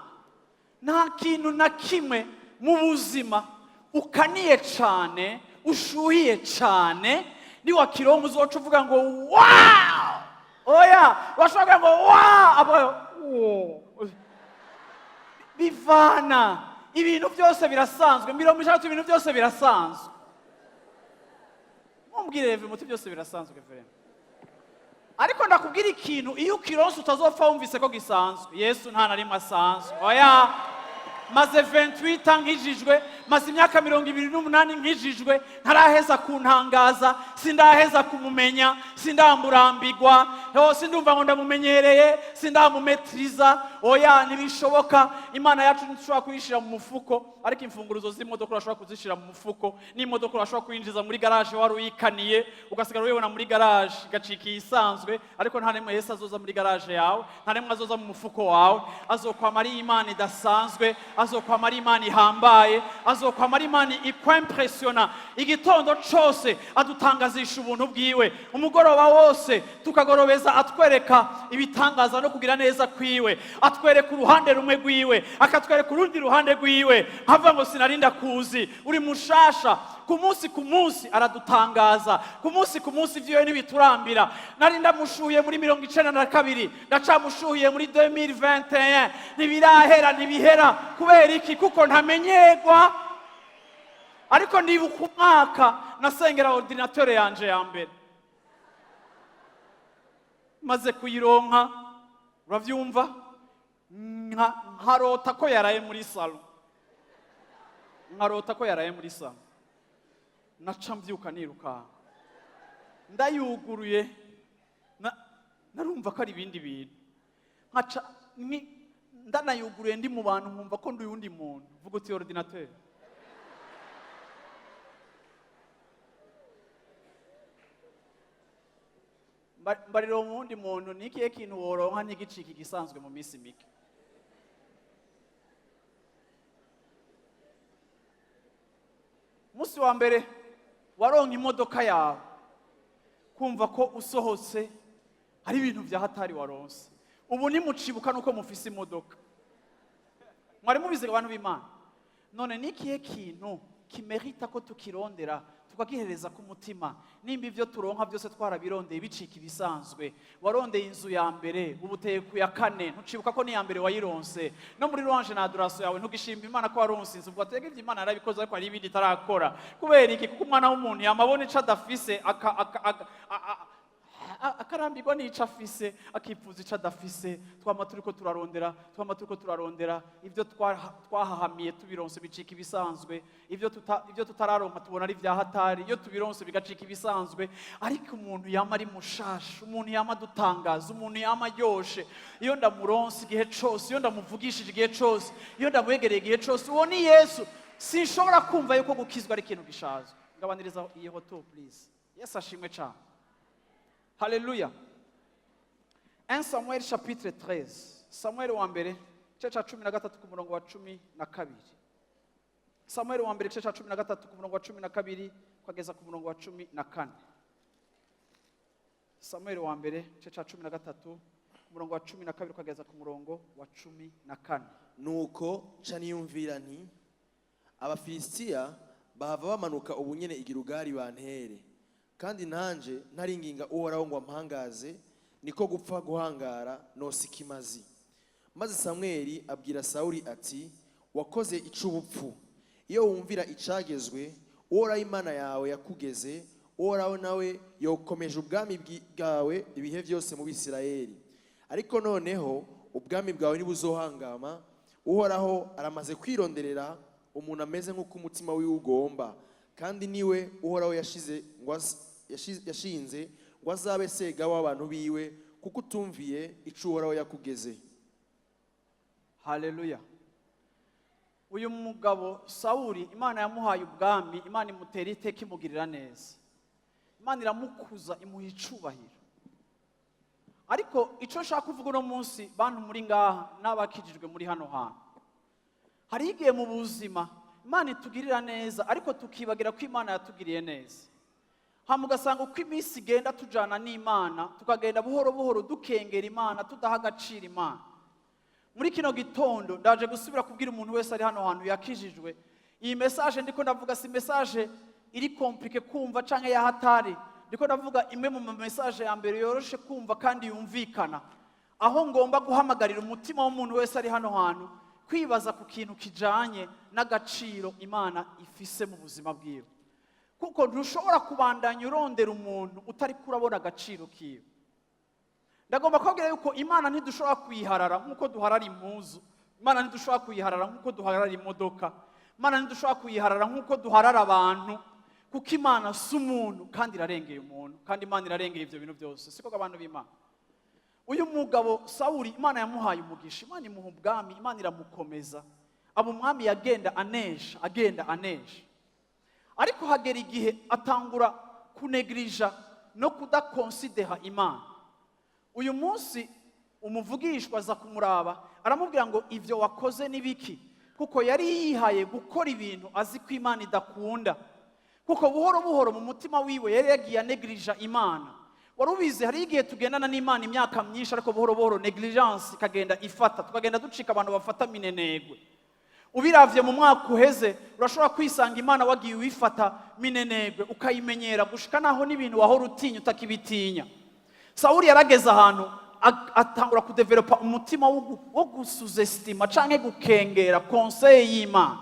nta kintu na kimwe mu buzima ukaniye cane, ushuhiye cane, niwakironka uzoca uvuga ngo "Wow!" Oya, urashobora kuvuga ngo "Wow!" Abo "Wow." Bivana, ibintu byose birasanzwe. 60, ibintu byose birasanzwe. Mumbwire reve muti byose birasanzwe vraiment. Ariko ndakubwira ikintu, iyo ukironse utazopfa wumvise ko gisanzwe. Yesu nta na rimwe asanzwe, oya. Maze 28 ans nkijijwe, maze imyaka 28 nkijijwe, ntaraheza kuntangaza, sindaheza kumumenya, sindamurambigwa, sindumva ngo ndamumenyereye, sindamumetriza, oya, ntibishoboka. Imana yacu ntishobora kuyishyira mu mufuko, ariko imfunguruzo z'imodoka urashobora kuzishyira mu mufuko, n'imodoka urashobora kuyinjiza muri garaje wari uyikaniye, ugasigara uyibona muri garaje, igacika iyisanzwe. Ariko nta rimwe Yesu azoza muri garaje yawe, nta rimwe azoza mu mufuko wawe. Azokwama ari Imana idasanzwe, azokwama ari Imana ihambaye, azokwama ari Imana ikwimpressiona. Igitondo cose adutangazisha ubuntu bwiwe, umugoroba wose tukagorobeza atwereka ibitangaza no kugira neza kwiwe. Atwereka uruhande rumwe rwiwe, akatwereka urundi ruhande rwiwe, nkavuga ngo sinarinda kuzi uri mushasha. Ku munsi ku munsi aradutangaza, ku munsi ku munsi ivyiwe ntibiturambira. Nari ndamushuhiye muri 92, ndacamushuhiye muri 2021, ntibirahera, ntibihera. Kubera iki? Kuko ntamenyerwa. Ariko ndibuka umwaka nasengera ordinateur yanje ya mbere, maze kuyironka, uravyumva, nkarota ko yaraye muri salon, nkarota ko yaraye muri salon. Naca mbyuka nirukanka, ndayuguruye, narumva ko ari ibindi bintu. Nkaca ndanayuguruye ndi mu bantu, nkumva ko ndi uyundi muntu. Vuga uti ordinateur. Mbarira uwundi muntu, ni ikihe kintu woronka ntigicike igisanzwe mu minsi mike? Umunsi wa mbere waronka imodoka yawe, kumva ko usohotse hari ibintu bya hatari waronse. Ubu nimucibuka nuko mufise imodoka. Mwari mubizi, abantu b'Imana? None ni ikihe kintu kimerita ko tukirondera, tukagihereza ku mutima, nimba ibyo turonka byose twarabirondeye bicika ibisanzwe? Warondeye inzu ya mbere, ubu uteye ku ya kane, ntucibuka ko n'iya mbere wayironse. No muri louange na adoration yawe ntugishima Imana ko waronse inzu, ubwo atega ibyo Imana yarabikoze, ariko hari ibindi itarakora. Kubera iki? Kuko umwana w'umuntu yamabona ico adafise, akarambirwa n'ico afise, akipfuza ico adafise. Twama turiko turarondera, twama turiko turarondera. Ibyo twahahamiye tubironse bicika ibisanzwe. Ibyo tutararonka tubona ari vya hatari, iyo tubironse bigacika ibisanzwe. Ariko umuntu yama ari mushasha, umuntu yama adutangaza, umuntu yama aryoshe, iyo ndamuronse igihe cose, iyo ndamuvugishije igihe cose, iyo ndamwegereye igihe cose, uwo ni Yesu. Sinshobora kumva yuko gukizwa ari ikintu gishaje. Ngabaniriza iyi hoto, please. Yesu ashimwe cane. Haleluya. 1 Samuel chapitre 13, Samuel wa mbere igice cya 13 ku murongo wa 12. Samuel wa mbere igice cya 13 ku murongo wa 12 ukageza ku murongo wa 14. Samuel wa mbere igice cya 13 ku murongo wa 12 ukageza ku murongo wa 14. Nuko nca niyumvira nti: "Abafilisitiya bahava bamanuka ubu nyene i Gilugali bantere, kandi nanje ntaringinga Uhoraho ngo ampangaze, niko gupfa guhangara nosa ikimazi." Maze Samweli abwira Sawuli ati: "Wakoze ic'ubupfu. Iyo wumvira icagezwe Uhoraho Imana yawe yakugeze, Uhoraho nawe yokomeje ubwami bwawe ibihe byose mu Bisirayeli. Ariko noneho ubwami bwawe ntibuzohangama. Uhoraho aramaze kwironderera umuntu ameze nk'uko umutima wiwe ugomba, kandi niwe Uhoraho yashize ngo yashinze ngo azabe sega w'abantu biwe, kuko utumviye ico Uhoraho yakugeze." Haleluya! Uyu mugabo Sawuli, Imana yamuhaye ubwami, Imana imutera iteka, imugirira neza, Imana iramukuza, imuha icubahiro. Ariko icyo nshaka kuvuga uno munsi, bantu muri ngaha n'abakijijwe muri hano hantu, hari igihe mu buzima Imana itugirira neza, ariko tukibagira ko Imana yatugiriye neza. Hama ugasanga uko iminsi igenda tujana n'Imana, tukagenda buhoro buhoro dukengera Imana, tudaha agaciro Imana. Muri kino gitondo ndaje gusubira kubwira umuntu wese ari hano hantu yakijijwe. Iyi message ndiko ndavuga si message iri compliqué kumva canke ya hatari. Ndiko ndavuga imwe mu ma message ya mbere yoroshe kumva kandi yumvikana, aho ngomba guhamagarira umutima w'umuntu wese ari hano hantu kwibaza ku kintu kijanye n'agaciro Imana ifise mu buzima bwiwe, kuko ntushobora kubandanya urondera umuntu utari kurabona agaciro kiwe. Ndagomba kubabwira yuko Imana ntidushobora kuyiharara nk'uko duharara impuzu. Imana ntidushobora kuyiharara nk'uko duharara imodoka. Imana ntidushobora kuyiharara nk'uko duharara abantu, kuko Imana si umuntu kandi irarengeye umuntu, kandi Imana irarengeye ibyo bintu byose. Siko abantu b'Imana? Uyu mugabo Sawuli, Imana yamuhaye umugisha, Imana imuha ubwami, Imana iramukomeza, aba umwami. Yagenda anesha, agenda anesha, ariko hagera igihe atangura kunegirija no kudakonsidera Imana. Uyu munsi umuvugishwa aza kumuraba, aramubwira ngo: "Ibyo wakoze ni biki?" Kuko yari yihaye gukora ibintu azi ko Imana idakunda, kuko buhoro buhoro mu mutima wiwe yari yagiye anegirija Imana. Wari ubizi, hari igihe tugendana n'Imana imyaka myinshi, ariko buhoro buhoro négligence ikagenda ifata, tukagenda ducika abantu bafata minenegwe. Ubiravye mu mwaka uheze, urashobora kwisanga Imana wagiye uyifata minenegwe, ukayimenyera gushika naho n'ibintu wahora utinya utakibitinya. Sawuli yarageze ahantu atangura kudevelopa umutima wo gusuzesitima canke gukengera conseil y'Imana.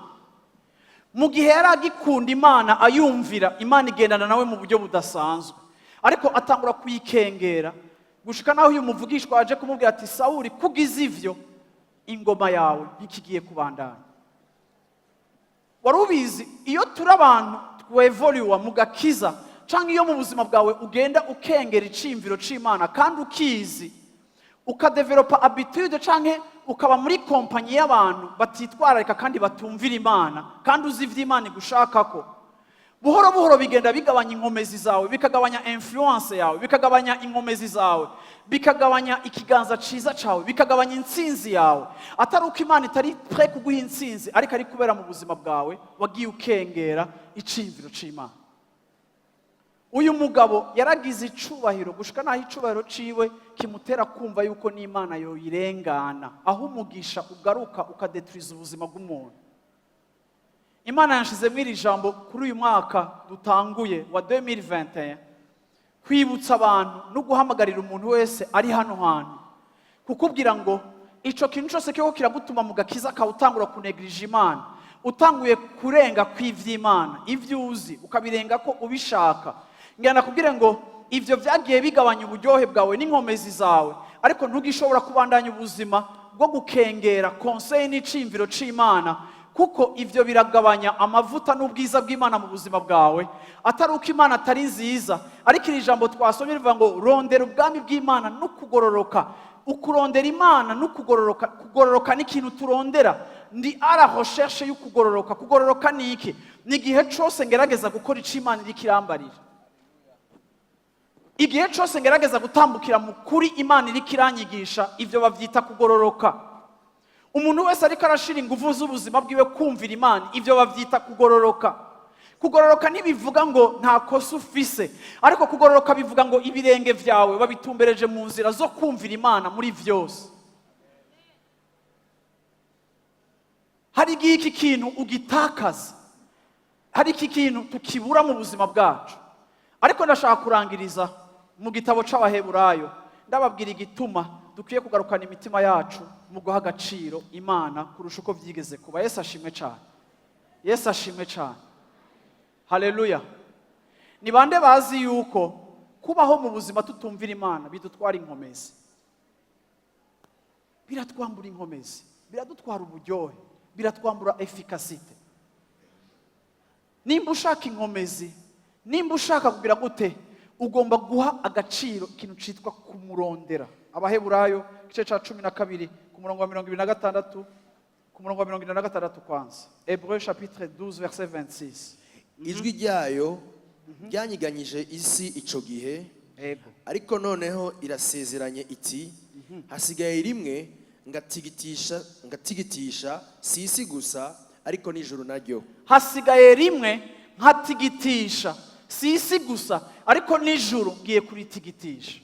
Mu gihe yari agikunda Imana, ayumvira, Imana igendana nawe mu buryo budasanzwe, ariko atangura kuyikengera gushika naho uyu muvugishwa aje kumubwira ati: "Sawuli, kugize ivyo, ingoma yawe ntikigiye kubandanya." Wari ubizi, iyo turi abantu twevoluwa mu gakiza, cyangwa iyo mu buzima bwawe ugenda ukengera iciyumviro c'Imana kandi ukizi, ukadevelopa habitude canke ukaba muri kompanyi y'abantu batitwararika kandi batumvira Imana, kandi uzi ivyo Imana igushakako, buhoro buhoro bigenda bigabanya inkomezi zawe, bikagabanya influence yawe, bikagabanya inkomezi zawe, bikagabanya ikiganza ciza cawe, bikagabanya intsinzi yawe. Atari uko Imana itari prêt kuguha intsinzi, ariko ari kubera mu buzima bwawe wagiye ukengera iciyumviro c'Imana. Uyu mugabo yaragize icubahiro gushika naho icubahiro ciwe kimutera kumva yuko n'Imana yoyirengana, aho umugisha ugaruka ukadeturiza ubuzima bw'umuntu. Imana yanshizemo iri jambo kuri uyu mwaka dutanguye wa 2021, kwibutsa abantu no guhamagarira umuntu wese ari hano hantu, kukubwira ngo ico kintu cyose kiriko kiragutuma mu gakiza kawe utangura kunegirija Imana, utanguye kurenga kw'ivy'Imana, ivyo uzi ukabirenga ko ubishaka. Ngira nakubwire ngo ivyo vyagiye bigabanya uburyohe bwawe n'inkomezi zawe, ariko ntugishobora kubandanya ubuzima bwo gukengera conseil n'iciyumviro c'Imana, kuko ivyo biragabanya amavuta n'ubwiza bw'Imana mu buzima bwawe. Atari uko Imana atari nziza, ariko iri jambo twasomye rivuga ngo: "Rondera ubwami bw'Imana no kugororoka." Ukurondera Imana no kugororoka, kugororoka ni ikintu turondera. Ndi à la recherche y'ukugororoka. Kugororoka ni iki? Ni igihe cose ngerageza gukora ico Imana iriko irambarira, igihe cose ngerageza gutambukira mu kuri Imana iriko iranyigisha. Ivyo bavyita kugororoka. Umuntu wese ariko arashira ingufu z'ubuzima bwiwe kumvira Imana, ivyo bavyita kugororoka. Kugororoka ntibivuga ngo nta kosa ufise, ariko kugororoka bivuga ngo ibirenge vyawe babitumbereje mu nzira zo kumvira Imana muri vyose. Hari igihe iki kintu ugitakaza, hari iki kintu tukibura mu buzima bwacu. Ariko ndashaka kurangiriza mu gitabo c'Abaheburayo, ndababwira igituma dukwiye kugarukana imitima yacu mu guha agaciro Imana kurusha uko vyigeze kuba. Yesu ashimwe cyane! Yesu ashimwe cyane! Haleluya! Ni bande bazi yuko kubaho mu buzima tutumvira Imana bidutwara inkomezi, biratwambura inkomezi, biradutwara uburyohe, biratwambura efficacité? Nimba ushaka inkomezi, nimba ushaka kugira gute, ugomba guha agaciro ikintu cyitwa kumurondera. Abaheburayo igice cya 12 ku Ku murongo wa 26, ku murongo wa 76 kwanza. Hébreu chapitre 12 verset 26. Ijwi ryayo ryanyiganyije isi ico gihe, ariko noneho irasezeranye iti: "Hasigaye rimwe ngatigitisha, ngatigitisha si isi gusa, ariko n'ijuru naryo." Hasigaye rimwe nkatigitisha, si isi gusa, ariko n'ijuru ngiye kuritigitisha.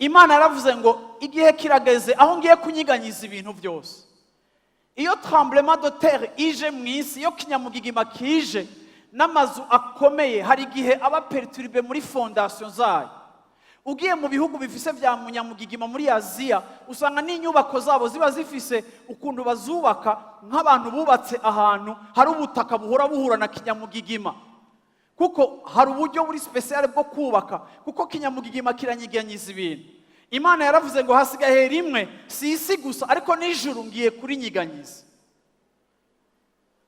Imana yaravuze ngo igihe kirageze aho ngiye kunyiganyiza ibintu byose. Iyo tremblement de terre ije mu isi, iyo kinyamugigima kije, n'amazu akomeye hari igihe aba perturbé muri fondation zayo. Ugiye mu bihugu bifise vya munyamugigima muri Aziya, usanga n'inyubako zabo ziba zifise ukuntu bazubaka nk'abantu bubatse ahantu hari ubutaka buhora buhura na kinyamugigima, kuko hari uburyo buri spécial bwo kubaka, kuko kinyamugigima kiranyiganyiza ibintu. Imana yaravuze ngo hasigaye rimwe, si isi gusa, ariko n'ijuru ngiye kurinyiganyiza.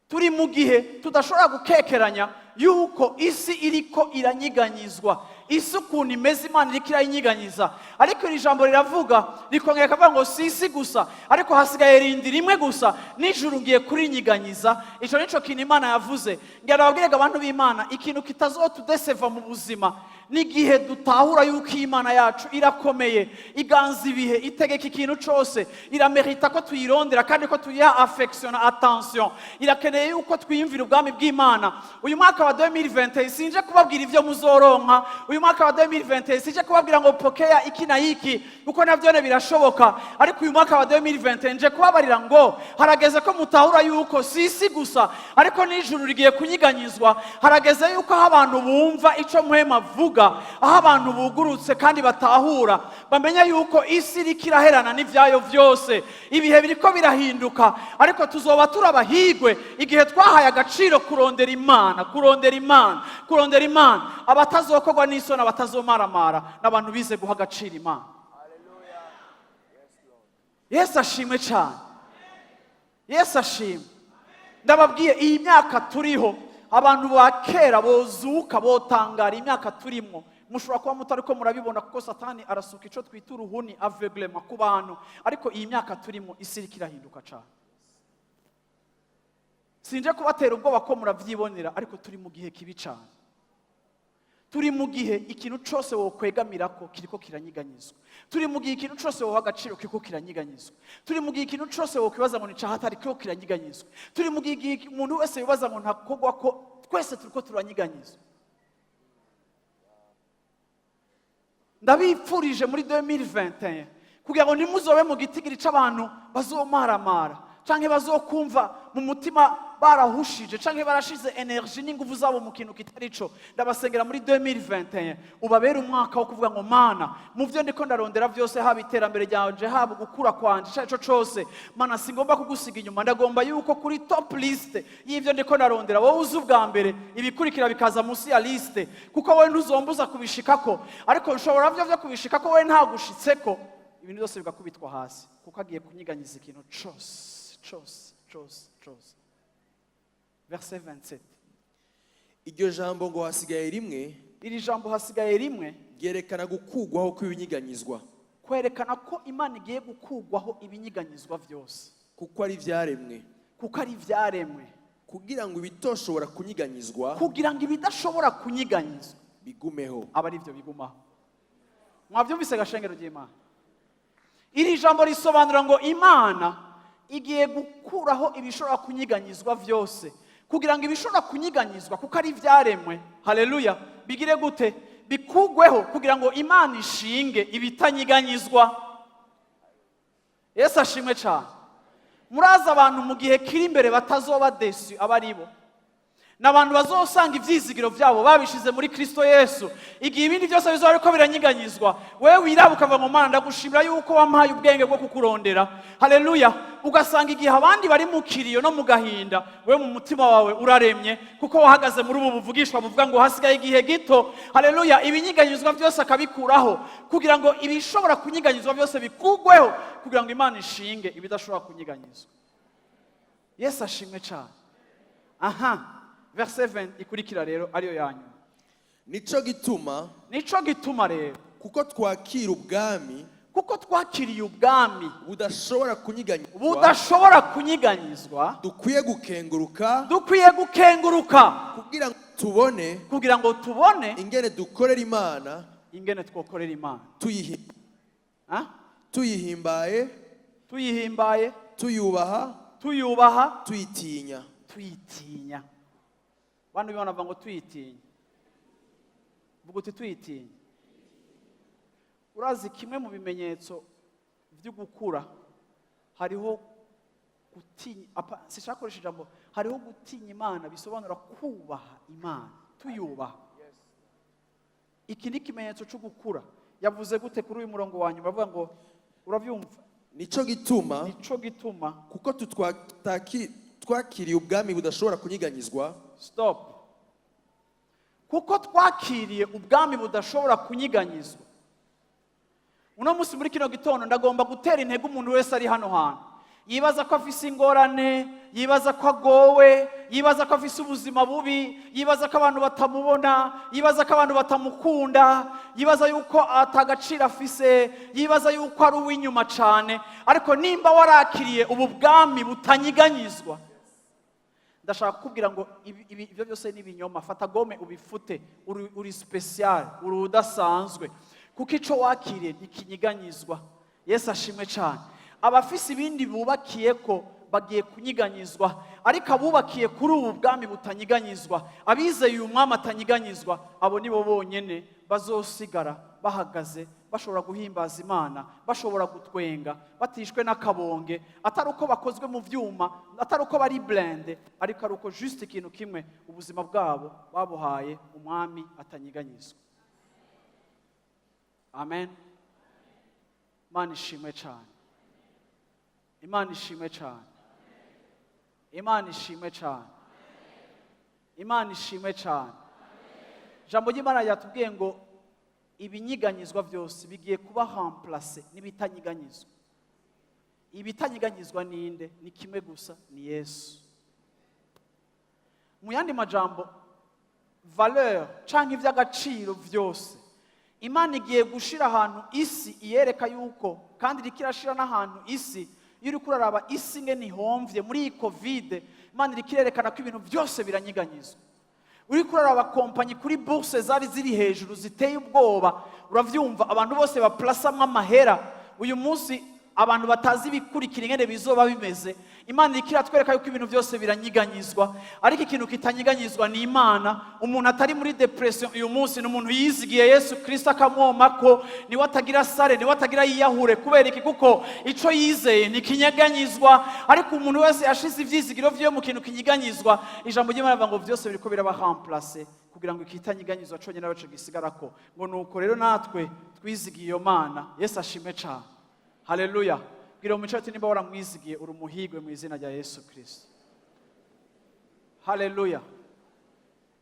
Turi mu gihe tudashobora gukekeranya yuko isi iriko iranyiganyizwa. Isi ukuntu imeze, Imana iriko irayinyiganyiza. Ariko iri jambo riravuga, rikongera rikavuga ngo si isi gusa, ariko hasigaye rindi rimwe gusa, n'ijuru ngiye kurinyiganyiza. Ico nico kintu Imana yavuze. Ngira nababwiraga abantu b'Imana, ikintu kitazotudeseva mu buzima n'igihe dutahura yuko Imana yacu irakomeye, iganza ibihe, itegeka ikintu cose, iramerita ko tuyirondera kandi ko tuyiha affection na attention. Irakeneye yuko twiyumvira ubwami bw'Imana. Uyu mwaka wa 2020 sinje kubabwira ivyo muzoronka. Uyu mwaka wa 2020 sinje kubabwira ngo pokea iki na iki, kuko navyone birashoboka. Ariko uyu mwaka wa 2020 nje kubabarira ngo harageze ko mutahura yuko si isi gusa, ariko n'ijuru rigiye kunyiganyizwa. Harageze yuko aho abantu bumva ico Mpwemu avuga, aho abantu bugurutse kandi batahura, bamenya yuko isi iriko iraherana n'ivyayo vyose. Ibihe biriko birahinduka, ariko tuzoba turabahigwe igihe twahaye agaciro kurondera Imana, kurondera Imana, kurondera Imana. Abatazokorwa n'isoni, abatazomaramara, n'abantu bize guha agaciro Imana. Yesu ashimwe cyane, Yesu ashimwe. Ndababwiye, iyi myaka turiho, abantu ba kera bozuka botangara. Imyaka turimo mushobora kuba mutari ko murabibona, kuko Satani arasuka icyo twita uruhuni, aveuglement ku bantu. Ariko iyi myaka turimo, isi iriko irahinduka cyane. Sinje kubatera ubwoba ko murabyibonera, ariko turi mu gihe kibi cyane. Turi mu gihe ikintu cyose wokwegamira ko kiriko kiranyiganyizwa. Turi mu gihe ikintu cyose woha agaciro kiriko kiranyiganyizwa. Turi mu gihe ikintu cyose wokwibaza ngo ni cahatari kiriko kiranyiganyizwa. Turi mu gihe igihe umuntu wese yibaza ngo ntakogwa ko, twese turiko turanyiganyizwa. Ndabipfurije muri 2021 kugira ngo ntimuzobe mu gitigiri c'abantu bazomaramara canke bazokumva mu mutima barahushije canke barashize énergie n'ingufu zabo mu kintu kitari co. Ndabasengera muri 2021 ubabere umwaka wo kuvuga ngo: "Mana, mu byo ndiko ndarondera byose, haba iterambere ryanje, haba gukura kwanje, ico arico cose, Mana, singomba kugusiga inyuma. Ndagomba yuko kuri top list y'ivyo ndiko ndarondera wowe uzi ubwa mbere, ibikurikira bikaza munsi ya liste, kuko wowe ntuzombuza kubishikako, ariko nshobora vyo kubishikako wowe ntagushitseko." Ibintu byose bigakubitwa hasi, kuko agiye kunyiganyiza ikintu cose, cose, cose, cose. Verset 27. Iryo jambo ngo hasigaye rimwe, Iri jambo hasigaye rimwe, ryerekana gukugwaho kw'ibinyiganyizwa, kwerekana ko Imana igiye gukugwaho ibinyiganyizwa byose, kuko ari ibyaremwe, kuko ari ibyaremwe, kugira ngo ibitoshobora kunyiganyizwa kugira ngo ibidashobora kunyiganyizwa bigumeho. Aba ari byo bigumaho. Mwabyumvise, gashengero ry'Imana? Iri jambo risobanura ngo Imana igiye gukuraho ibishobora kunyiganyizwa byose, kugira ngo ibishobora kunyiganyizwa, kuko ari ibyaremwe, haleluya, bigire gute? Bikugweho, kugira ngo Imana ishinge ibitanyiganyizwa. Yesu ashimwe cyane. Murazi abantu mu gihe kiri imbere batazoba déçus aba ari bo ni abantu bazosanga ibyizigiro byabo babishize muri Kristo Yesu. Igihe ibindi byose bizaba ariko biranyiganyizwa, wewe wiraba ukava mu Mana: "Ndagushimira yuko wampaye ubwenge bwo kukurondera." Haleluya. Ugasanga igihe abandi bari mu kiriyo no mu gahinda, wewe mu mutima wawe uraremye, kuko wahagaze muri ubu buvugishwa buvuga ngo hasigaye igihe gito, haleluya, ibinyiganyizwa byose akabikuraho, kugira ngo ibishobora kunyiganyizwa byose bikugweho, kugira ngo Imana ishinge ibidashobora kunyiganyizwa. Yesu ashimwe cyane. Aha, verset 20 ikurikira rero, ariyo ya nyuma. Nico gituma, Nico gituma rero, kuko twakira ubwami, Kuko twakiriye ubwami budashobora kunyiganyizwa, budashobora kunyiganyizwa, dukwiye gukenguruka, dukwiye gukenguruka, kugira ngo tubone kugira ngo tubone ingene dukorera Imana, ingene twokorera Imana, Ah? tuyihimbaye, tuyihimbaye, tuyubaha, tuyubaha, tuyitinya. Tuyitinya. Bantu b'Imana, bavuga ngo tuyitinya. Vuga uti tuyitinya. Urazi, kimwe mu bimenyetso byo gukura hariho gutinya. Sishaka gukoresha ijambo, hariho gutinya Imana, bisobanura kubaha Imana, tuyubaha. Iki ni ikimenyetso cyo gukura. Yavuze gute kuri uyu murongo wa nyuma? Avuga ngo, urabyumva? Nico gituma, nico gituma, kuko twakiriye ubwami budashobora kunyiganyizwa, Stop. Kuko twakiriye ubwami budashobora kunyiganyizwa. Uno munsi, muri kino gitondo, ndagomba gutera intege umuntu wese ari hano hantu yibaza ko afise ingorane, yibaza ko agowe, yibaza ko afise ubuzima bubi, yibaza ko abantu batamubona, yibaza ko abantu batamukunda, yibaza yuko atagaciro afise, yibaza yuko ari uw'inyuma cyane. Ariko nimba warakiriye ubu bwami butanyiganyizwa, ndashaka kukubwira ngo ibyo byose ni ibinyoma. Fata gomme ubifute. Uri spécial, uri udasanzwe, kuko icyo wakiriye ntikinyiganyizwa. Yesu ashimwe cyane. Abafise ibindi bubakiye ko bagiye kunyiganyizwa, ariko abubakiye kuri ubu bwami butanyiganyizwa, abizeye uyu mwami atanyiganyizwa, abo nibo bonyene bazosigara bahagaze, bashobora guhimbaza Imana, bashobora gutwenga batishwe n'akabonge, atari uko bakozwe mu byuma, atari uko bari blindé, ariko ari uko juste ikintu kimwe, ubuzima bwabo babuhaye umwami atanyiganyizwa. Amen. Imana ishimwe cyane. Imana ishimwe cyane. Imana ishimwe cyane. Imana ishimwe cyane. Ijambo ry'Imana ryatubwiye ngo ibinyiganyizwa byose bigiye kuba remplacé n'ibitanyiganyizwa. Ibitanyiganyizwa ninde? Ni kimwe gusa, ni Yesu. Mu yandi majambo, valeur canke iby'agaciro byose Imana igiye gushira ahantu isi iyereka yuko, kandi iriko irashira n'ahantu isi. Iyo uriko uraraba isi ngene ihomvye muri iyi COVID, Imana iriko irerekana ko ibintu byose biranyiganyizwa. Uriko uraraba kompanyi kuri bourse zari ziri hejuru ziteye ubwoba, uravyumva, abantu bose baplasamwo amahera, uyu munsi abantu batazi ibikurikira ingene bizoba bimeze. Imana iriko iratwereka yuko ibintu byose biranyiganyizwa, ariko ikintu kitanyiganyizwa ni Imana. Umuntu atari muri dépression uyu munsi ni umuntu yizigiye Yesu Kristo akamwomako. Niwe atagira sare, niwe atagira yiyahure. Kubera iki? Kuko ico yizeye ntikinyeganyizwa. Ariko umuntu wese yashize ivyizigiro vyiwe mu kintu kinyiganyizwa, ijambo ry'Imana rivuga ngo vyose biriko biraba remplacé kugira ngo ikitanyiganyizwa conyine abaco gisigarako. Ngo nuko rero natwe twizigiye iyo Mana. Yesu ashimwe cane. Haleluya. Bwira umuco ati nimba waramwizigiye, uri umuhigwe mu izina rya Yesu Kristo. Haleluya.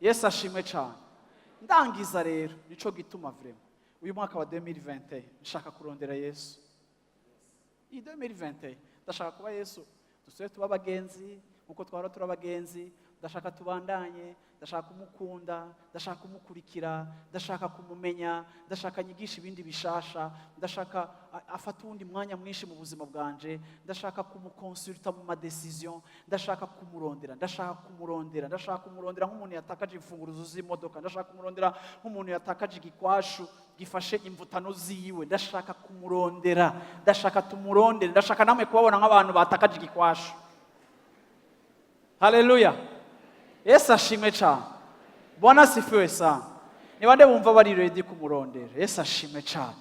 Yesu ashimwe cyane. Ndangiza rero, nico gituma vraiment uyu mwaka wa 2021 nshaka kurondera Yesu. Iyi 2021 ndashaka kuba Yesu, dusubire tuba abagenzi nkuko twahora turi abagenzi. Ndashaka tubandanye, ndashaka kumukunda, ndashaka kumukurikira, ndashaka kumumenya, ndashaka nyigisha ibindi bishasha, ndashaka afate uwundi mwanya mwinshi mu buzima bwanje, ndashaka kumukonsulta mu ma décisions, ndashaka kumurondera, ndashaka kumurondera, ndashaka kumurondera nk'umuntu yatakaje imfunguruzo z'imodoka, ndashaka kumurondera nk'umuntu yatakaje igikwashu gifashe imvutano ziwe. Ndashaka kumurondera, ndashaka tumurondere, ndashaka namwe kubabona nk'abantu batakaje igikwashu. Haleluya. Yesu ashimwe cyane. Bwana asifiwe sana. Ni bande bumva bari ready kumurondera? Yesu ashimwe cyane.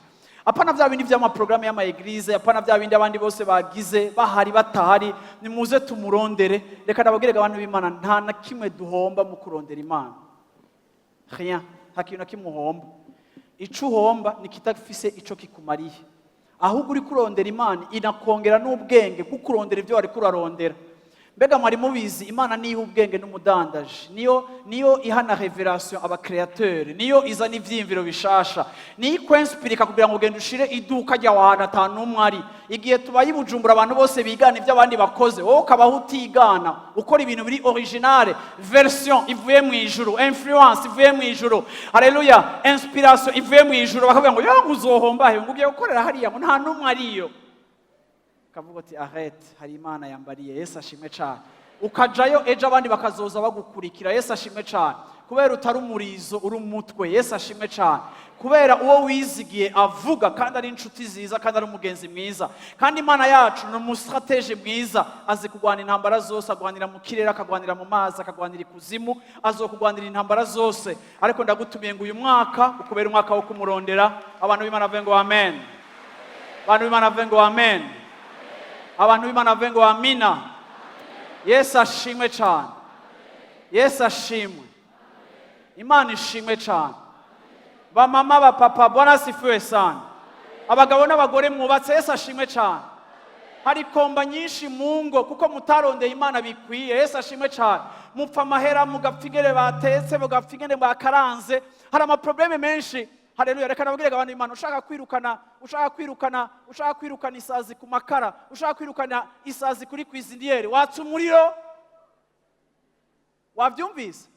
Apana bya bindi by'amaprogaramu y'ama églises, apana bya bindi abandi bose bagize, bahari batahari, nimuze tumurondere. Reka ndababwire abantu b'Imana, nta na kimwe duhomba mu kurondera Imana. Rien, nta kintu na kimwe uhomba. Ico uhomba ni kitafise ico kikumariye. Ahubwo uri kurondera Imana, inakongera n'ubwenge bwo kurondera ibyo wari kurarondera. Mbega mwari mubizi? Imana niyo ubwenge n'umudandaji, niyo ihana révélation aba créateur, niyo izana ivyiyumviro bishasha, niyo ikwinspirika kugira ngo ugende ushire iduka ryawe ahantu ata n'umwe ari. Igihe tubaye i Bujumbura, abantu bose bigana ibyo abandi bakoze, wowe ukabaho utigana, ukora ibintu biri originale, version ivuye mu ijuru, influence ivuye mu ijuru, haleluya, inspiration ivuye mu ijuru, bakavuga ngo yo uzohomba he, ngo ugiye gukorera hariya, ngo nta n'umwe ariyo. Ukavuga uti: "Arrête, hari Imana yambariye." Yesu ashimwe cyane. Ukajayo, ejo abandi bakazoza bagukurikira. Yesu ashimwe cyane. Kubera utari umurizo, uri umutwe. Yesu ashimwe cyane. Kubera uwo wizigiye avuga, kandi ari inshuti nziza, kandi ari umugenzi mwiza. Kandi Imana yacu ni umu stratège mwiza, azi kurwana intambara zose. Agwanira mu kirere, akagwanira mu mazi, akagwanira ikuzimu, azokugwanira intambara zose. Ariko ndagutumiye ngo uyu mwaka ukubera umwaka wo kumurondera. Abantu b'Imana bavuge ngo amen. Abantu b'Imana bavuge ngo amen. Abantu b'Imana bavuge ngo amina. Yesu ashimwe cyane. Yesu ashimwe. Imana ishimwe cyane. Bamama, bapapa, Bwana asifiwe sana. Abagabo n'abagore mwubatse, Yesu ashimwe cyane. Hari komba nyinshi mu ngo kuko mutarondeye Imana bikwiye. Yesu ashimwe cyane. Mupfa amahera, mugapfa ingene batetse, mugapfa ingene bakaranze. Hari ama problèmes menshi. Haleluya. Reka nabwire abantu, Imana, ushaka kwirukana isazi ku makara, ushaka kwirukana isazi kuri cuisinière, watsa umuriro. Wabyumvise?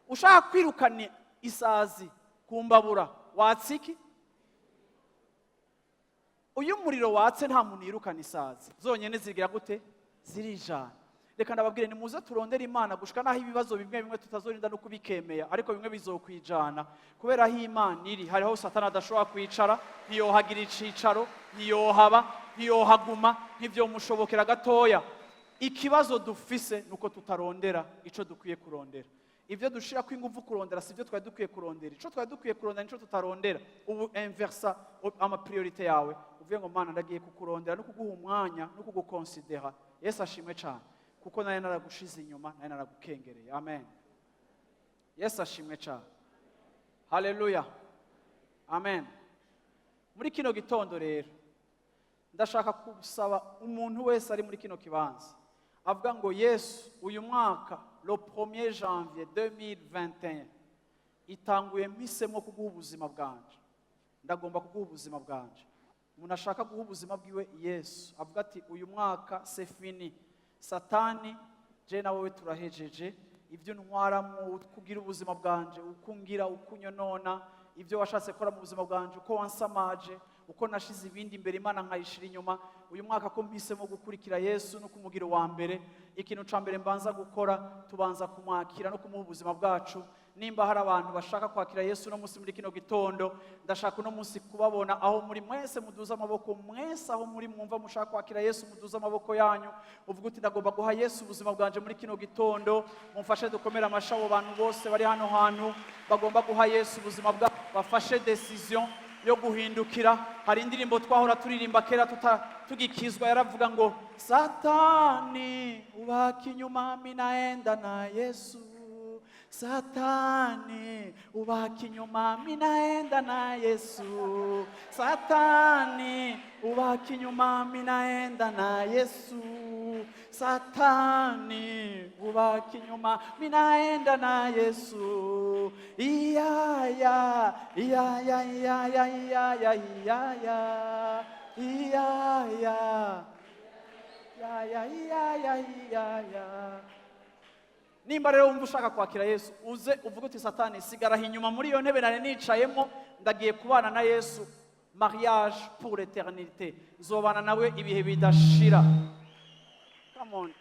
Ushaka kwirukana isazi ku mbabura, watsa iki? Uyu umuriro watse, nta muntu yirukana isazi, zonyine zigira gute? Zirijana. Reka ndababwire, nimuze turondere Imana gushika n'aho ibibazo bimwe bimwe tutazorinda no kubikemera, ariko bimwe bizokwijana. Kubera aho Imana iri hariho Satani adashobora kwicara, ntiyohagira icicaro, ntiyohaba, ntiyohaguma, ntibyomushobokera gatoya. Ikibazo dufise ni uko tutarondera ico dukwiye kurondera. Ibyo dushira ko ingufu kurondera si byo twari dukwiye kurondera. Ico twari dukwiye kurondera nico tutarondera. Ubu inversa ama priorités yawe, uvuge ngo: "Mana, ndagiye kukurondera no kuguha umwanya no kugukonsidera." Yesu ashimwe cyane, kuko nari naragushize inyuma, nari naragukengereye. Amen. Yesu ashimwe cyane. Haleluya, amen. Muri kino gitondo rero, ndashaka gusaba umuntu wese ari muri kino kibanza avuga ngo: "Yesu, uyu mwaka, le 1er janvier 2021 itanguye, mpisemo kuguha ubuzima bwanje, ndagomba kuguha ubuzima bwanje." Umuntu ashaka guha ubuzima bwiwe Yesu, avuga ati: "Uyu mwaka c'est fini, Satani, je na wowe turahejeje. Ibyo ntwaramo kugira ubuzima bwanje, uko ngira, uko unyonona, ibyo washatse gukora mu buzima bwanje, uko wansamaje, uko nashize ibindi imbere, Imana nkayishira inyuma, uyu mwaka ko mpisemo gukurikira Yesu no kumugira uwa mbere, ikintu ca mbere mbanza gukora, tubanza kumwakira no kumuha ubuzima bwacu." Nimba hari abantu bashaka kwakira Yesu uno munsi muri kino gitondo, ndashaka uno munsi kubabona aho muri mwese muduze amaboko. Mwese aho muri mwumva mushaka kwakira Yesu, muduze amaboko yanyu, uvuga uti: "Ndagomba guha Yesu ubuzima bwanje muri kino gitondo." Mumfashe dukomere amashi abo bantu bose bari hano hantu bagomba guha Yesu ubuzima bwabo, bafashe décision yo guhindukira. Hari indirimbo twahora turirimba kera tugikizwa, yaravuga ngo: "Satani ubaki inyuma, minaenda na Yesu. Satani ubaki inyuma, minaenda na Yesu. Satani ubaki inyuma, minaenda na Yesu. Satani ubaki inyuma, minaenda na Yesu. Iyaya, iyaya, iyaya, iyaya, iyaya, iyaya, iyaya, iyaya, iyaya." Nimba rero wumva ushaka kwakira Yesu, uze uvuge uti: "Satani, sigara inyuma muri iyo ntebe nari nicayemo, ndagiye kubana na Yesu, mariage pour l'éternité, nzobana nawe ibihe bidashira." Come on,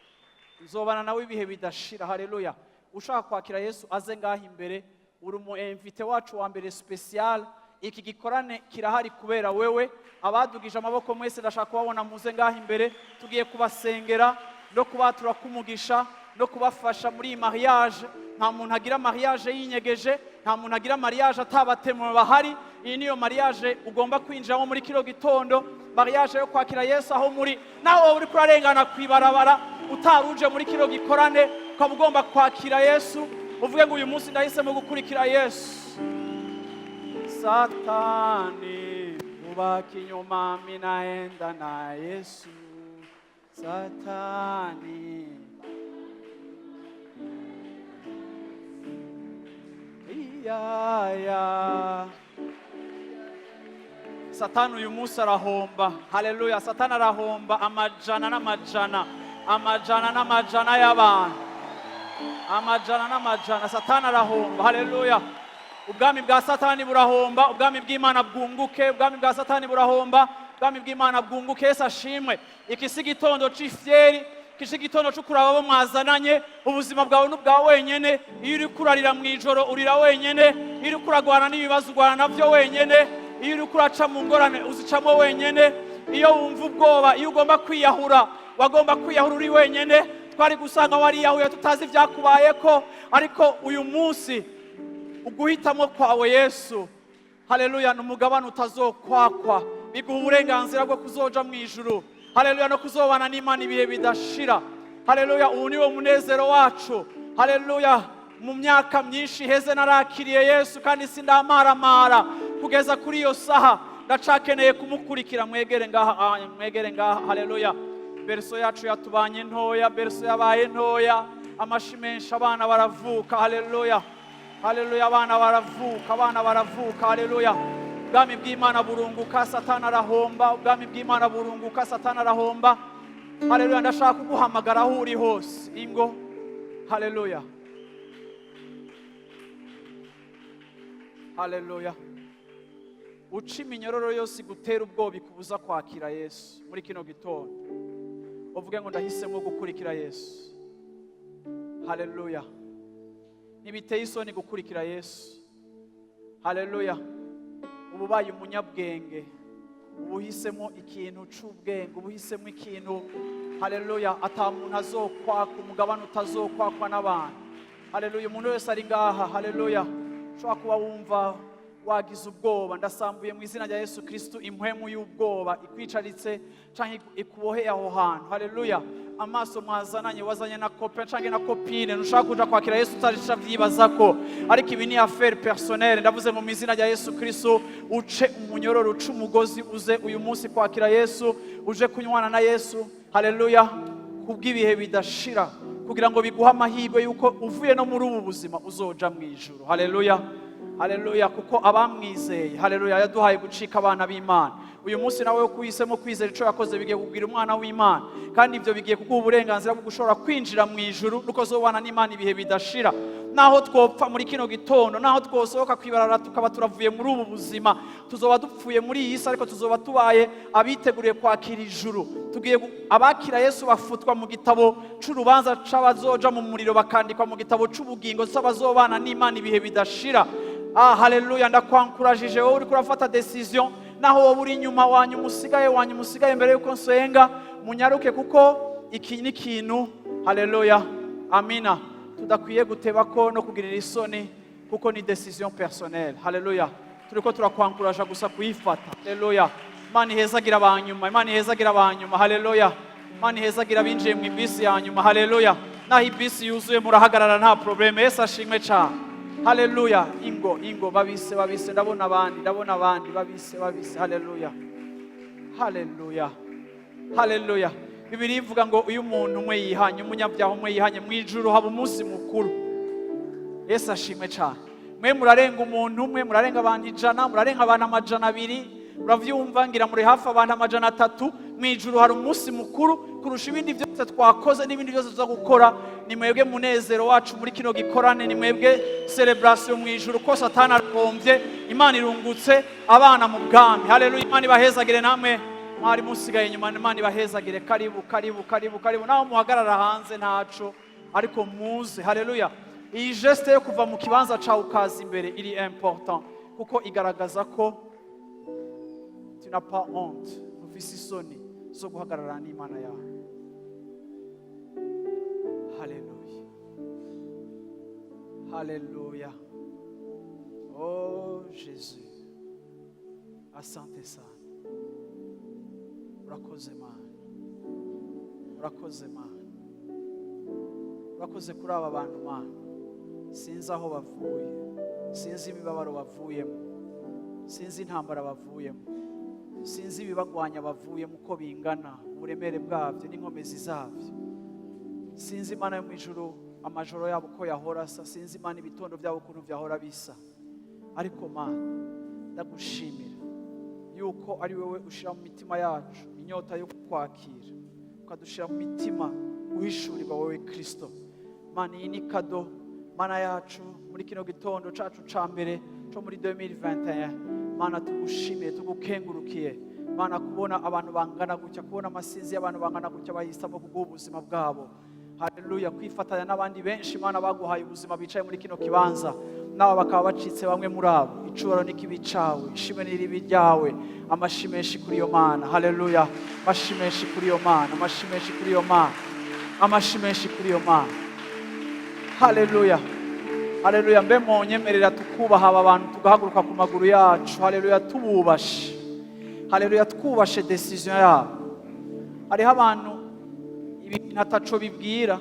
nzobana nawe ibihe bidashira. Haleluya. Ushaka kwakira Yesu aze ngaho imbere. Uri umu invité wacu wa mbere spécial. Iki gikorane kirahari kubera wewe. Abadugije amaboko mwese, ndashaka kubabona, muze ngaho imbere. Tugiye kubasengera no kubatura kumugisha no kubafasha muri iyi mariage. Nta muntu agira mariage yinyegeje, nta muntu agira mariage atabatemuwe bahari. Iyi niyo mariage ugomba kwinjiramo muri kino gitondo, mariage yo kwakira Yesu. Aho muri, nawe wowe uriko urarengana ku ibarabara, utaruje muri kino gikorane, ukaba ugomba kwakira Yesu, uvuge ngo: "Uyu munsi ndahisemo gukurikira Yesu. Satani ubaki inyuma, minaenda na Yesu. Satani." Ya ya. Satani uyu munsi arahomba. Haleluya! Satani arahomba amajana n'amajana, amajana n'amajana y'abantu, amajana n'amajana. Satani arahomba. Haleluya! Ubwami bwa Satani burahomba, ubwami bw'Imana bwunguke. Ubwami bwa Satani burahomba, ubwami bw'Imana bwunguke. Yesu ashimwe. Iki si igitondo c'ifyeri, iki si igitondo co kuraba abo mwazananye. Ubuzima bwawe n'ubwa wenyene. Iyo uriko urarira mu ijoro, urira wenyene. Iyo uriko uragwana n'ibibazo, urwana navyo wenyene. Iyo uriko uraca mu ngorane, uzicamo wenyene. Iyo wumva ubwoba, iyo ugomba kwiyahura, wagomba kwiyahura uri wenyene. Twari gusanga wariyahuye tutazi ibyakubayeko. Ariko uyu munsi uguhitamo kwawe Yesu, haleluya, ni umugabane utazokwakwa. Biguha uburenganzira bwo kuzoja mu ijuru, haleluya, no kuzobana n'Imana ibihe bidashira. Haleluya! Ubu niwo munezero wacu. Haleluya! Mu myaka myinshi iheze narakiriye Yesu kandi sindamaramara. Kugeza kuri iyo saha ndacakeneye kumukurikira. Mwegere ngaha, ah, mwegere ngaha. Haleluya! Berceau yacu yatubanye ntoya, berceau yabaye ntoya. Amashi menshi, abana baravuka. Haleluya, haleluya! Abana baravuka, abana baravuka. Haleluya! Ubwami bw'Imana burunguka, Satani arahomba. Ubwami bw'Imana burunguka, Satani arahomba. Haleluya! Ndashaka kuguhamagara aho uri hose. Ingo. Haleluya, haleluya! Uca iminyororo yose igutera ubwoba, ikubuza kwakira Yesu muri kino gitondo, uvuge ngo: "Ndahisemo gukurikira Yesu." Haleluya! Ntibiteye isoni gukurikira Yesu. Haleluya! Uba ubaye umunyabwenge, uba uhisemo ikintu c'ubwenge, uba uhisemo ikintu, haleluya, ata muntu azokwaka, umugabane utazokwakwa n'abantu. Haleluya! Umuntu wese ari ngaha, haleluya, ushobora kuba wumva wagize ubwoba, ndasambuye mu izina rya Yesu Kristu impwemu y'ubwoba ikwicaritse canke ikuboheye aho hantu. Haleluya! Amaso mwazananye, wazanye na copain canke na copine, ntushaka kuja kwakira Yesu, utarisha vyibaza ko. Ariko ibi ni affaire personnelle. Ndavuze mu izina rya Yesu Kristu, uce umunyororo, uce umugozi, uze uyu munsi kwakira Yesu, uje kunywana na Yesu, haleluya, kubw'ibihe bidashira, kugira ngo biguhe amahirwe yuko uvuye no muri ubu buzima uzoja mu ijuru. Haleluya, haleluya! Kuko abamwizeye, haleluya, yaduhaye gucika abana b'Imana. Uyu munsi nawe kuhisemo kwizera icyo yakoze, bigiye kugira umwana w'Imana, kandi ibyo bigiye kuguha uburenganzira bwo gushobora kwinjira mu ijuru nuko zobana n'Imana ibihe bidashira. Naho twopfa muri kino gitondo, naho twosohoka kwibarara tukaba turavuye muri ubu buzima, tuzoba dupfuye muri iyi si, ariko tuzoba tubaye abiteguriye kwakira ijuru. Tugiye abakira Yesu bafutwa mu gitabo c'urubanza c'abazoja mu muriro, bakandikwa mu gitabo c'ubugingo c'abazobana n'Imana ibihe bidashira. Ah, haleluya! Ndakwankurajije wowe uriko urafata décision, naho wowe uri inyuma, wanyuma usigaye, wanyuma usigaye, mbere yuko nsenga, munyaruke, kuko iki ni ikintu, haleluya, amina, tudakwiye guteba ko no kugirira isoni, kuko ni décision personnelle. Haleluya! Turiko turakwankuraja gusa kuyifata. Haleluya! Imana ihezagira abanyuma, Imana ihezagira abanyuma. Haleluya! Imana ihezagira abinjiye mu ibisi ya nyuma. Haleluya! Naho ibisi yuzuye, murahagarara, nta problème. Yesu ashimwe cyane. Haleluya! Ingo, ingo, babise, babise. Ndabona abandi, ndabona abandi. Babise, babise. Haleluya, haleluya, haleluya! Bibiliya ivuga ngo iyo umuntu umwe yihanye, umunyabyaha umwe yihanye, mu ijuru haba umunsi mukuru. Yesu ashimwe cyane. Mwe murarenga umuntu umwe, murarenga abantu 100, murarenga abantu 200. Uravyumva, ngira muri hafi abantu 300. Mu ijuru hari umunsi mukuru kurusha ibindi byose twakoze n'ibindi byose tuza gukora. Ni mwebwe munezero wacu muri kino gikorane, ni mwebwe célébration mu ijuru, ko Satani arahombye, Imana irungutse abana mu bwami. Haleluya! Imana ibahezagire. Namwe mwari musigaye inyuma, Imana ibahezagire. Karibu, karibu, karibu, karibu. Naho muhagarara hanze ntaco, ariko muze. Haleluya! Iyi geste yo kuva mu kibanza cawe ukaza imbere iri important, kuko igaragaza ko tu n'as pas honte, ntufise isoni zo guhagarara n'Imana yawe. Haleluya, haleluya! Oh Jésus, asante sana. Urakoze Mana, urakoze Mana, urakoze kuri aba bantu Mana. Sinzi aho bavuye, sinzi imibabaro bavuyemo, sinzi intambara bavuyemo, sinzi ibibagwanya bavuyemo uko bingana, uburemere bwabyo n'inkomezi zabyo. Sinzi, Imana yo mu ijuru, amajoro yabo uko yahora asa. Sinzi, Imana, ibitondo byabo ukuntu byahora bisa. Ariko Mana, ndagushimira yuko ari wowe ushyira mu mitima yacu inyota yo kukwakira, ukadushyira mu mitima uhishurirwa wowe Kirisito. Mana, iyi ni cadeau, Mana yacu, muri kino gitondo cacu ca mbere co muri 2021. Mana, tugushimiye, tugukengurukiye, Mana, kubona abantu bangana gutya, kubona amasinzi y'abantu bangana gutya bahisemo kuguha ubuzima bwabo. Haleluya! Kwifatanya n'abandi benshi, Mana, baguhaye ubuzima bicaye muri kino kibanza, nabo bakaba bacitse bamwe muri abo. Icubahiro n'ikibi cawe, ishimwe n'iribi ryawe. Amashi menshi kuri iyo Mana. Haleluya! Amashi menshi kuri iyo Mana, amashi menshi kuri iyo Mana, amashi menshi kuri iyo Mana. Haleluya, haleluya! Mbe mwonyemerera tukubaha aba bantu, tugahaguruka ku maguru yacu? Haleluya! Tububashe. Haleluya! Twubashe décision yabo. Hariho abantu ibintu ataco bibwira,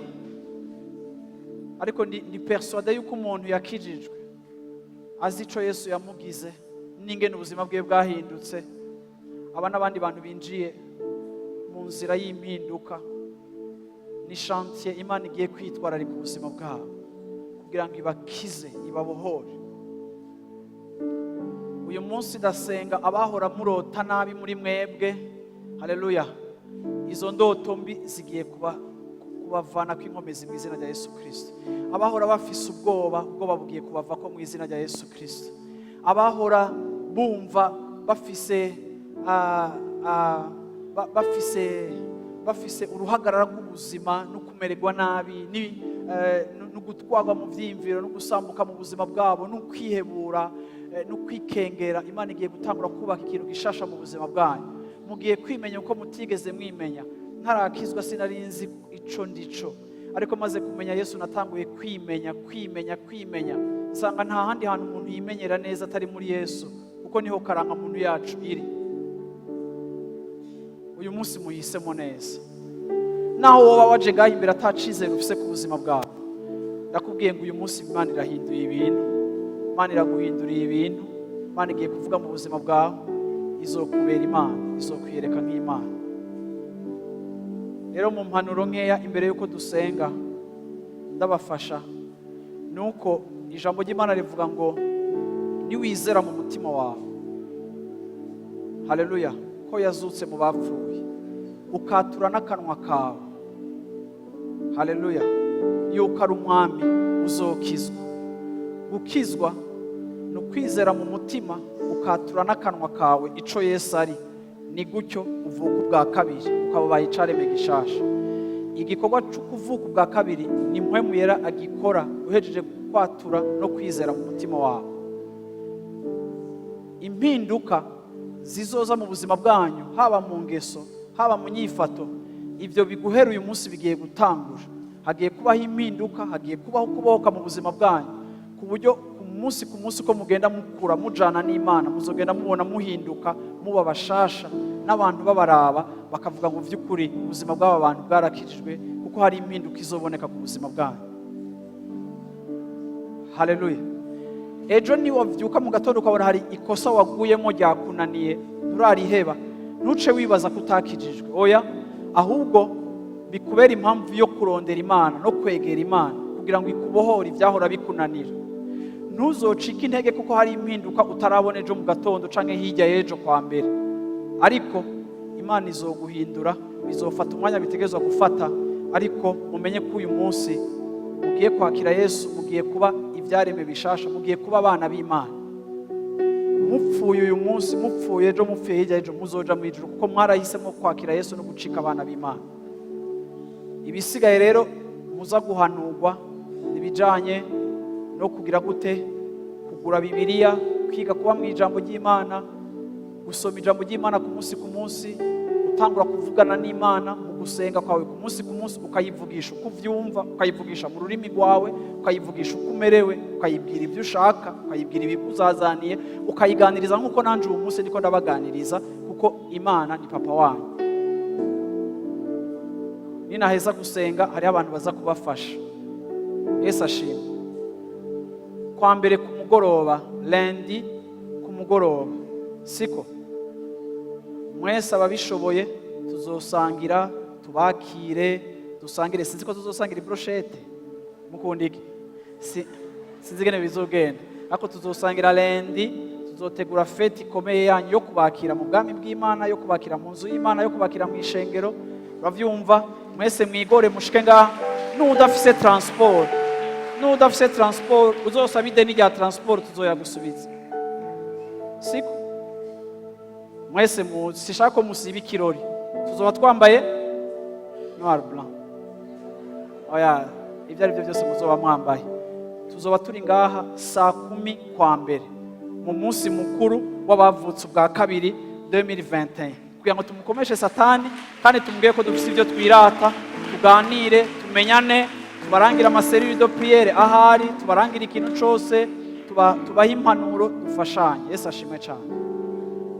ariko ndi persuadé yuko umuntu yakijijwe azi ico Yesu yamugize n'ingene ubuzima bwe bwahindutse. Aba n'abandi bantu binjiye mu nzira y'impinduka. Ni chantier Imana igiye kwitwararika ubuzima bwabo kugira ngo ibakize, ibabohore. Uyu munsi ndasenga abahora murota nabi muri mwebwe. Haleluya! Izo ndoto mbi zigiye kuba kubavana kw'inkomezi mu izina rya Yesu Kirisito. Abahora bafise ubwoba, ubwoba bugiye kubavako mu izina rya Yesu Kirisito. Abahora bumva bafise bafise uruhagarara rw'ubuzima no kumererwa nabi no gutwarwa mu vyiyumviro no gusambuka mu buzima bwabo no kwihebura no kwikengera, Imana igiye gutangura kubaka ikintu gishasha mu buzima bwanyu. Mugiye kwimenya uko mutigeze mwimenya. Ntarakizwa sinari nzi ico ndico, ariko maze kumenya Yesu natanguye kwimenya, kwimenya, kwimenya, nsanga nta handi hantu umuntu yimenyera neza atari muri Yesu, kuko niho karangamuntu yacu iri. Uyu munsi muhisemo neza. Naho woba waje ngaho imbere atacizere ufise ku buzima bwawe, ndakubwiye ngo uyu munsi Imana irahinduye ibintu. Imana iraguhinduriye ibintu. Imana igiye kuvuga mu buzima bwawe, izokubera Imana, izokwiyereka nk'Imana. Rero mu mpanuro nkeya imbere y'uko dusenga, ndabafasha, ni uko ijambo ry'Imana rivuga ngo niwizera mu mutima wawe, haleluya, ko yazutse mu bapfuye, ukatura n'akanwa kawe, haleluya, yuko ari Umwami, uzokizwa. Gukizwa ni ukwizera mu mutima, ukatura n'akanwa kawe ico Yesu ari. Ni gutyo uvuka ubwa kabiri, ukaba ubaye icaremwe gishasha. Igikorwa cyo kuvuka ubwa kabiri ni Mpwemu Yera agikora uhejeje kwatura no kwizera mu mutima wawe. Impinduka zizoza mu buzima bwanyu, haba mu ngeso, haba mu nyifato, ibyo biguhera uyu munsi bigiye gutangura. Hagiye kubaho impinduka, hagiye kubaho kubohoka mu buzima bwanyu, ku buryo ku munsi ku munsi uko mugenda mukura mujana n'Imana, muzogenda mubona muhinduka, muba bashasha, n'abantu babaraba bakavuga ngo by'ukuri ubuzima bw'aba bantu bwarakijijwe, kuko hari impinduka izoboneka ku buzima bwanyu. Haleluya! Ejo niwabyuka mu gatondo ukabona hari ikosa waguyemo ryakunaniye, nturariheba, ntuce wibaza ko utakijijwe. Oya, ahubwo bikubera impamvu yo kurondera Imana no kwegera Imana kugira ngo ikubohore ibyahora bikunanira. Ntuzocike intege kuko hari impinduka utarabona ejo mu gatondo canke hirya y'ejo kwa mbere, ariko Imana izoguhindura. Bizofata umwanya bitegerezwa gufata, ariko mumenye ko uyu munsi mugiye kwakira Yesu, mugiye kuba ibyaremwe bishasha, mugiye kuba abana b'Imana. Mupfuye uyu munsi, mupfuye ejo, mupfuye hirya y'ejo, muzoja mu ijuru kuko mwarahisemo kwakira Yesu no gucika abana b'Imana. Ibisigaye rero muza guhanurwa ibijanye no kugira gute, kugura Bibiliya, kwiga kuba mu ijambo ry'Imana, gusoma ijambo ry'Imana ku munsi ku munsi, gutangura kuvugana n'Imana mu gusenga kwawe ku munsi ku munsi, ukayivugisha uko uvyumva, ukayivugisha mu rurimi rwawe, ukayivugisha uko umerewe, ukayibwira ibyo ushaka, ukayibwira ibikuzazaniye, ukayiganiriza nk'uko nanje uyu munsi ndiko ndabaganiriza, kuko Imana ni papa wanyu. Ninaheza gusenga, hariho abantu baza kubafasha. Yesu ashimwe! Kwa mbere ku mugoroba, lundi ku mugoroba, siko mwese ababishoboye tuzosangira, tubakire, dusangire. Sinzi ko tuzosangira i brochette, mukunda iki? Sinzi ingene bizogenda. Ariko tuzosangira lundi, tuzotegura fête ikomeye yanyu yo kubakira mu bwami bw'Imana, yo kubakira mu nzu y'Imana, yo kubakira mu ishengero. Uravyumva? Mwese mwigore mushike ngaha. N'udafise transport, n'udafise transport, uzosaba ideni rya transport, tuzoyagusubiza. Siko mwese muzi, sishaka ko musiba ikirori. Tuzoba twambaye noir blanc. Oya, ibyo ari byo byose muzoba mwambaye. Tuzoba turi ngaha saa 10 kwa mbere mu munsi mukuru w'abavutse ubwa kabiri 2021, kugira ngo tumukomeshe Satani kandi tumubwire ko dufite ibyo twirata, tuganire, tumenyane, tubarangire ama cellules de prière ahari, tubarangire ikintu cyose, tubahe impanuro, dufashanye. Yesu ashimwe cyane.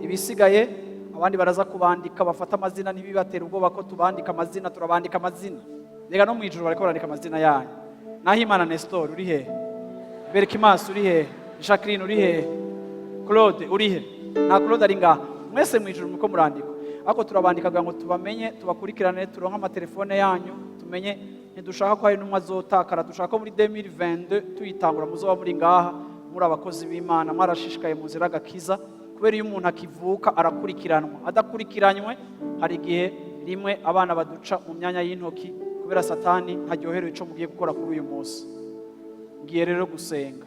Ibisigaye abandi baraza kubandika, bafata amazina. Ntibibatere ubwoba ko tubandika amazina, turabandika amazina. Rega no mu ijuru bariko barandika amazina yanyu. Nahimana Nestor uri hehe? Berkimas uri hehe? Jacqueline uri hehe? Claude uri he? Nta Claude ari ngaha. Mwese mu ijuru muko murandikwa, ariko turabandika kugira ngo tubamenye, tubakurikirane, turonke amatelefone yanyu, tumenye. Ntidushaka ko hari n'umwe azotakara. Dushaka ko muri 2022 tuyitangura muzoba muri ngaha, muri abakozi b'Imana, mwarashishikaye mu nzira y'agakiza. Kubera iyo umuntu akivuka arakurikiranwa. Adakurikiranywe, hari igihe rimwe abana baduca mu myanya y'intoki, kubera Satani ntaryoherewe ico mugiye gukora kuri uyu munsi. Ngiye rero gusenga.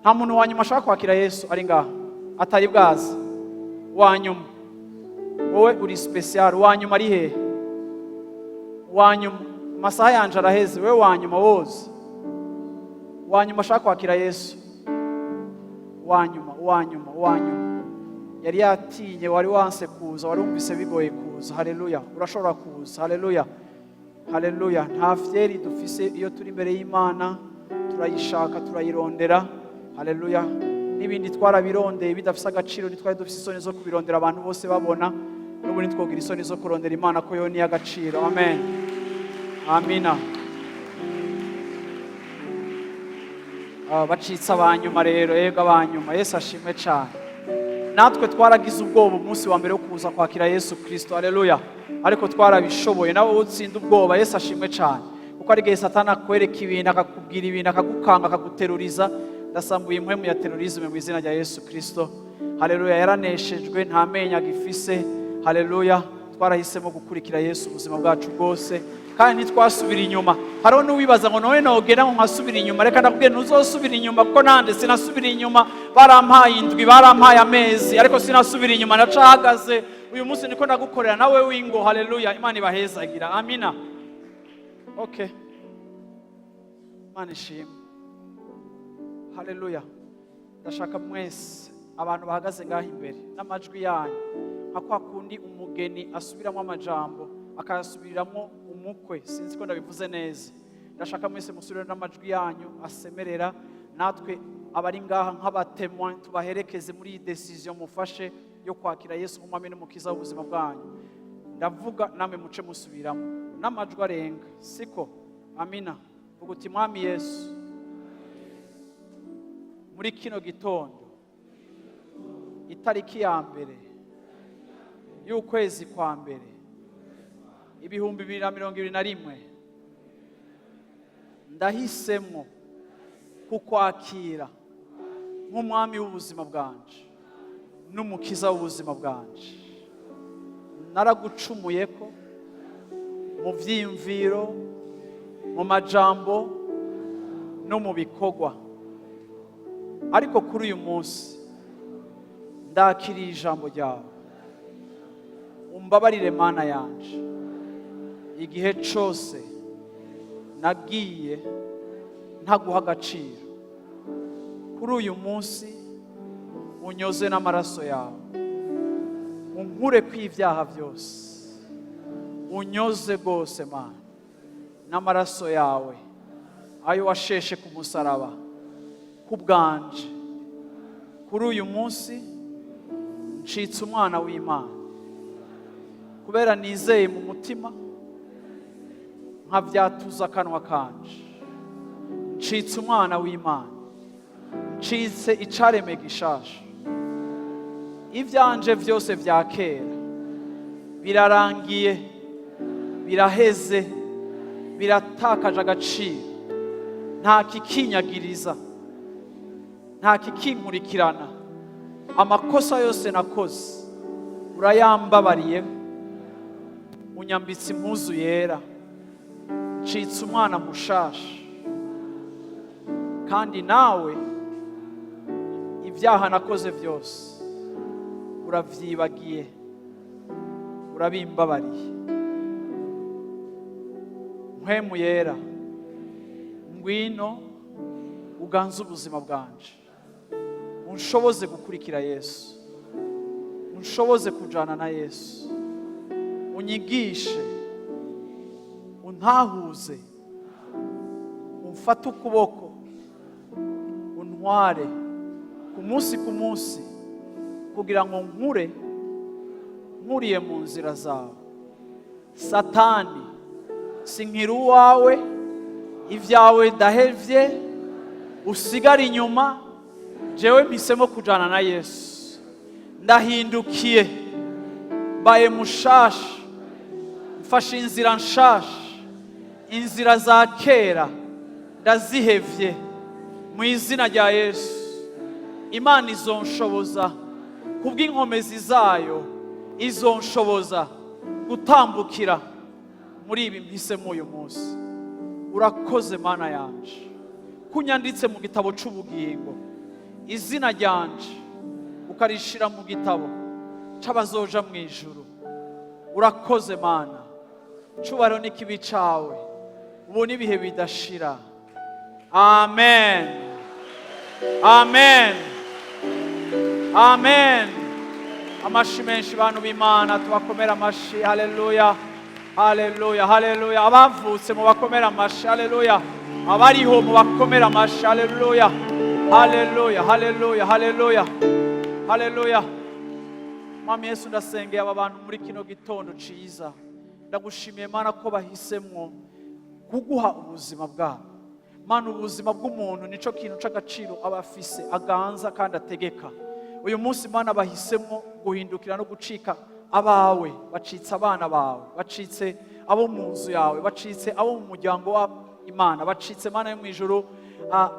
Nta muntu wa nyuma ashaka kwakira Yesu ari ngaha atari bwazi? Wa nyuma, wowe uri spécial. Wa nyuma ari hehe? Wa nyuma, amasaha yanje araheze. Wowe wa nyuma woze, wa nyuma ashaka kwakira Yesu, wa nyuma, wa nyuma, wa nyuma yari yatinye, wari wanse kuza, wari wumvise bigoye kuza. Haleluya, urashobora kuza. Haleluya, haleluya. Nta fierté dufise iyo turi imbere y'Imana. Turayishaka, turayirondera. Haleluya. N'ibindi twarabirondeye bidafise agaciro, ntitwari dufise isoni zo kubirondera abantu bose babona. N'ubu ntitwogira isoni zo kurondera Imana, ko yo ni iy'agaciro. Amen, amina. Ah, bacitse abanyuma rero. Yego, abanyuma. Yesu ashimwe cyane. Natwe twaragize ubwoba umunsi wa mbere wo kuza kwakira Yesu Kirisito. Haleluya. Ariko twarabishoboye. Nawe utsinda ubwoba. Yesu ashimwe cyane, kuko ari igihe Satani akwereka ibintu, akakubwira ibintu, akagukanga, akaguteruriza. Ndasambuye impwemu ya terrorisme mu izina rya Yesu Kirisito. Haleluya. Yaraneshejwe, nta menyo agifise. Haleluya. Twarahisemo gukurikira Yesu ubuzima bwacu bwose kandi ntitwasubira inyuma. Hariho n'uwibaza ngo none nogenda ngo nkasubira inyuma. Reka ndakubwire, ntuzosubira inyuma, kuko nande sinasubira inyuma. Barampaye indwi, barampaye amezi, ariko sinasubira inyuma, ndacahagaze. Uyu munsi niko ndagukorera nawe wingo. Haleluya. Imana ibahezagira. Amina. Okay, Imana ishimwe. Haleluya. Ndashaka mwese abantu bahagaze ngaho imbere n'amajwi yanyu, nka kwa kundi umugeni asubiramo amajambo, akayasubiriramo umukwe. Sinzi ko ndabivuze neza. Ndashaka mwese musubire n'amajwi yanyu asemerera, natwe abari ngaha nk'aba témoins tubaherekeze muri iyi décision mufashe yo kwakira Yesu nk'umwami n'umukiza w'ubuzima bwanyu. Ndavuga, namwe muce musubiramo n'amajwi arenga. Siko? Amina. Vuga uti: "Mwami Yesu, muri kino gitondo, itariki ya 1 y'ukwezi kwa mbere 2021, ndahisemo kukwakira nk'umwami w'ubuzima bwanje n'umukiza w'ubuzima bwanje. Naragucumuye ko mu vyiyumviro, mu majambo no mu bikorwa, ariko kuri uyu munsi ndakiriye ijambo ryawe. Umbabarire Mana yanje igihe cose nagiye ntaguha agaciro. Kuri uyu munsi unyoze n'amaraso yawe, unkure kw'ibyaha byose, unyoze rwose Mana n'amaraso yawe ayo washeshe ku musaraba ku bwanje. Kuri uyu munsi ncitse umwana w'Imana kubera nizeye mu mutima, nkavyatuza akanwa kanje. Ncitse umwana w'Imana, ncitse icareme gishasha. Ivyanje vyose vya kera birarangiye, biraheze, biratakaje agaciro, nta kikinyagiriza. Nta kikinkurikirana. Amakosa yose nakoze urayambabariye, unyambitse impuzu yera, ncitse umwana mushasha. Kandi nawe ibyaha nakoze byose uravyibagiye, urabimbabariye. Mpwemu Yera, ngwino uganze ubuzima bwanje, unshoboze gukurikira Yesu, unshoboze kujana na Yesu, unyigishe, untahuze, umfate ukuboko, untware ku munsi ku munsi kugira ngo nkure nkuriye mu nzira zawe. Satani, sinkiri uwawe, ibyawe ndahevye, usigare inyuma. Jewe mpisemo kujana na Yesu. Ndahindukiye, mbaye mushasha, mfashe inzira nshasha. Inzira za kera ndazihevye mu izina rya Yesu. Imana izonshoboza kubw'inkomezi zayo, izonshoboza gutambukira muri ibi mpisemo uyu munsi. Urakoze, Mana yanje, kunyanditse mu gitabo c'ubugingo, izina ryanje ukarishira mu gitabo c'abazoja mu ijuru. Urakoze, Mana. Cubahiro n'ikibi cawe ubu n'ibihe bidashira. Amen, amen, amen. Amashi menshi, bantu b'Imana, tubakomera amashi. Haleluya, haleluya, haleluya. Abavutse mubakomera amashi. Haleluya. Abariho mubakomera amashi. Haleluya, haleluya, haleluya, haleluya, haleluya. Mwami Yesu, ndasengeye aba bantu muri kino gitondo ciza. Ndagushimiye, Mana, ko bahisemwo kuguha ubuzima bwabo. Mana, ubuzima bw'umuntu nico kintu c'agaciro aba afise, aganza kandi ategeka. Uyu munsi, Mana, bahisemo guhindukira no gucika abawe. Bacitse abana bawe, bacitse abo mu nzu yawe, bacitse abo mu muryango wa Imana, bacitse, Mana yo mu ijuru,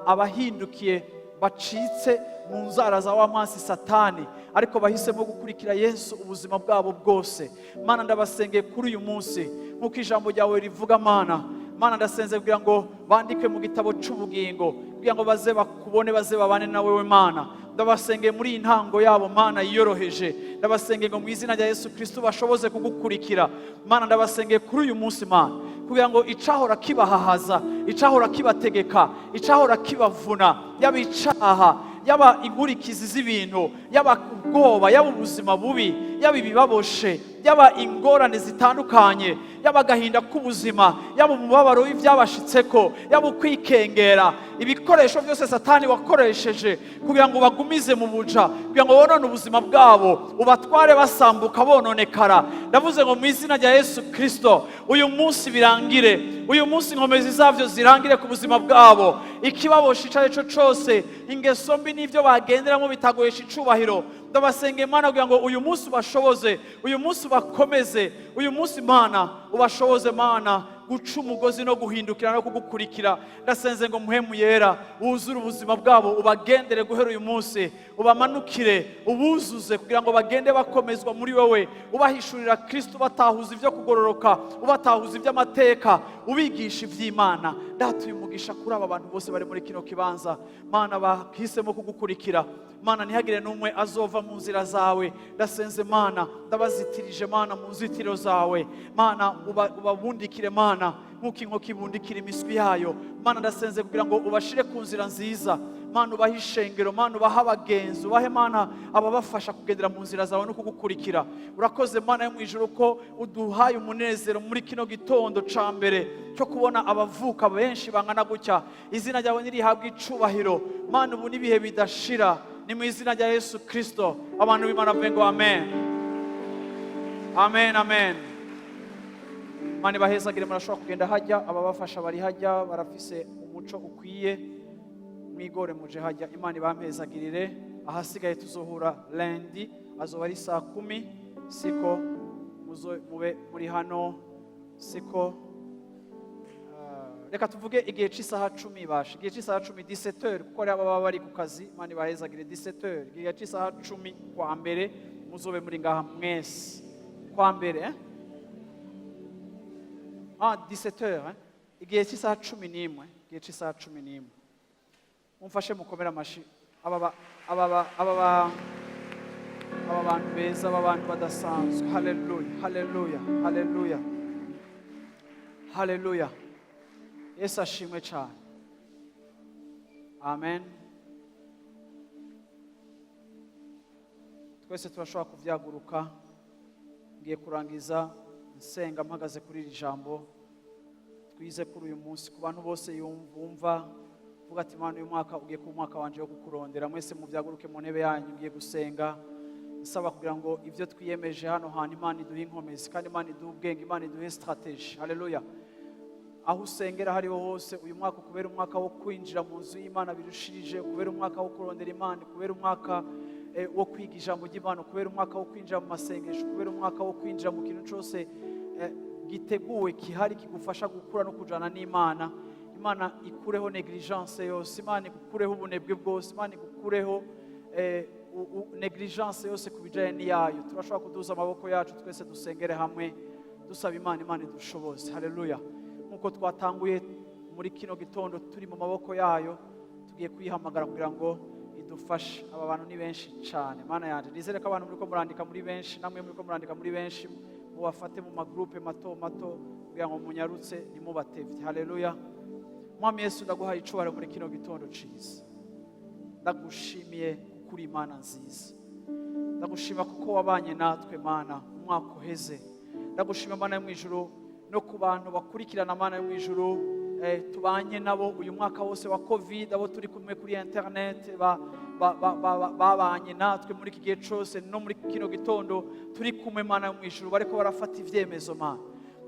abahindukiye, bacitse mu nzara za wa mwansi Satani, ariko bahisemo gukurikira Yesu ubuzima bwabo bwose. Mana, ndabasengeye kuri uyu munsi nk'uko ijambo ryawe rivuga. Mana, Mana, ndasenze kugira ngo bandikwe mu gitabo c'ubugingo, kugira ngo baze bakubone, baze babane na wewe. Mana, ndabasengeye muri iyi ntango yabo, Mana, yiyoroheje. Ndabasengeye ngo mu izina rya Yesu Kristo bashoboze kugukurikira. Mana, ndabasengeye kuri uyu munsi, Mana, kugira ngo icahora kibahahaza, icahora kibategeka, icahora kibavuna, yaba icaha, yaba inkurikizi z'ibintu, yaba ubwoba, yaba ubuzima bubi, yaba ibibaboshe, yaba ingorane zitandukanye, yaba agahinda k'ubuzima, yaba umubabaro w'ibyabashitseko, yaba ukwikengera, ibikoresho byose Satani wakoresheje kugira ngo bagumize mu buja, kugira ngo bonone ubuzima bwabo, ubatware basambuka bononekara, ndavuze ngo mu izina rya Yesu Kirisito uyu munsi birangire. Uyu munsi inkomezi zabyo zirangire ku buzima bwabo. Ikibabosha icyo ari cyo cyose, ingeso mbi n'ibyo bagenderamo bitagoyesha icubahiro, ndabasenga, Imana, kugira ngo uyu munsi ubashoboze, uyu munsi ubakomeze, uyu munsi, Imana, ubashoboze, Mana, guca umugozi no guhindukira no kugukurikira. Ndasenze ngo Mpwemu Yera wuzure ubuzima bwabo, ubagendere guhera uyu munsi, ubamanukire, ubuzuze kugira ngo bagende bakomezwa muri wowe, ubahishurira Kristo, ubatahuza ibyo kugororoka, ubatahuza iby'amateka, ubigisha iby'Imana. Ndatuye umugisha kuri aba bantu bose bari muri kino kibanza, Mana, bahisemo kugukurikira. Mana, ntihagire n'umwe azova mu nzira zawe. Ndasenze, Mana, ndabazitirije, Mana, mu nzitiro zawe. Mana, ubabundikire, Mana, nk'uko inkoko ibundikira imiswi yayo. Mana, ndasenze kugira ngo ubashire ku nzira nziza. Mana, ubahe ishengero, Mana, ubahe abagenzi, ubahe, Mana, ababafasha kugendera mu nzira zawe no kugukurikira. Urakoze, Mana yo mu ijuru, ko uduhaye umunezero muri kino gitondo ca mbere cyo kubona abavuka benshi bangana gutya. Izina ryawe nirihabwe icubahiro, Mana, ubu n'ibihe bidashira. Ni mu izina rya Yesu Kristo. Abantu b'Imana bavuge ngo amen, amen, amen. Mana ibahezagire. Murashobora kugenda hajya, ababafasha bari hajya, barafise umuco ukwiye. Mwigore muje hajya. Imana ibampezagirire. Ahasigaye tuzohura lundi, azoba ari saa 10, siko? Muzo mube muri hano, siko? Ah, Reka tuvuge igihe cy'isaha 10, basha igihe cy'isaha 10, 17h, kuko hari ababa bari ku kazi. Imana ibahezagire. 17h, igihe cy'isaha 10 kwa mbere, muzobe muri ngaha mwese kwa mbere, eh? Ah, 17h, eh? Igihe cy'isaha 11, igihe cy'isaha 11. Mumfashe mukomere amashi aba bantu beza, aba bantu badasanzwe. Haleluya, haleluya, haleluya, haleluya! Yesu ashimwe cyane. Amen. Twese turashobora kubyaguruka. Ngiye kurangiza nsenga mpagaze kuri iri jambo twize kuri uyu munsi. Ku bantu bose bumva vuga ati: "Imana, uyu mwaka ugiye kuba umwaka wanje wo kukurondera." Mwese mubyaguruke mu ntebe yanyu. Ngiye gusenga nsaba kugira ngo ibyo twiyemeje hano hantu, Imana iduhe inkomezi, kandi Imana iduhe ubwenge, Imana iduhe strategy. Haleluya! Aho usengera hariho hose, uyu mwaka kubera umwaka wo kwinjira mu nzu y'Imana birushirije, kubera umwaka wo kurondera Imana, kubera umwaka wo kwiga ijambo ry'Imana, kubera umwaka wo kwinjira mu masengesho, kubera umwaka wo kwinjira mu kintu cyose giteguwe gihari kigufasha gukura no kujana n'Imana. Imana ikureho négligence yose, Imana igukureho ubunebwe bwose, Imana igukureho négligence yose ku bijyanye n'iyayo. Turashobora kuduza amaboko yacu twese, dusengere hamwe dusaba Imana, Imana idushoboze. Haleluya! Nk'uko twatanguye muri kino gitondo turi mu maboko yayo, tugiye kuyihamagara kugira ngo idufashe. Aba bantu ni benshi cyane, Mana yanjye. Nizere ko abantu muri ko murandika muri benshi, namwe muri ko murandika muri benshi, mubafate mu magroupe mato mato kugira ngo munyarutse, ntimubatevye. Haleluya! Mwami Yesu, ndaguhaye icubahiro muri kino gitondo ciza. Ndagushimiye kuko uri Imana nziza. Ndagushima kuko wabanye natwe, Mana, umwaka uheze. Ndagushima, Mana yo mu ijuru, no ku bantu bakurikirana, Mana yo mu ijuru, tubanye nabo uyu mwaka wose wa COVID, abo turi kumwe kuri internet, babanye natwe muri iki gihe cyose, no muri kino gitondo turi kumwe, Mana yo mu ijuru, bariko barafata ivyemezo. Mana,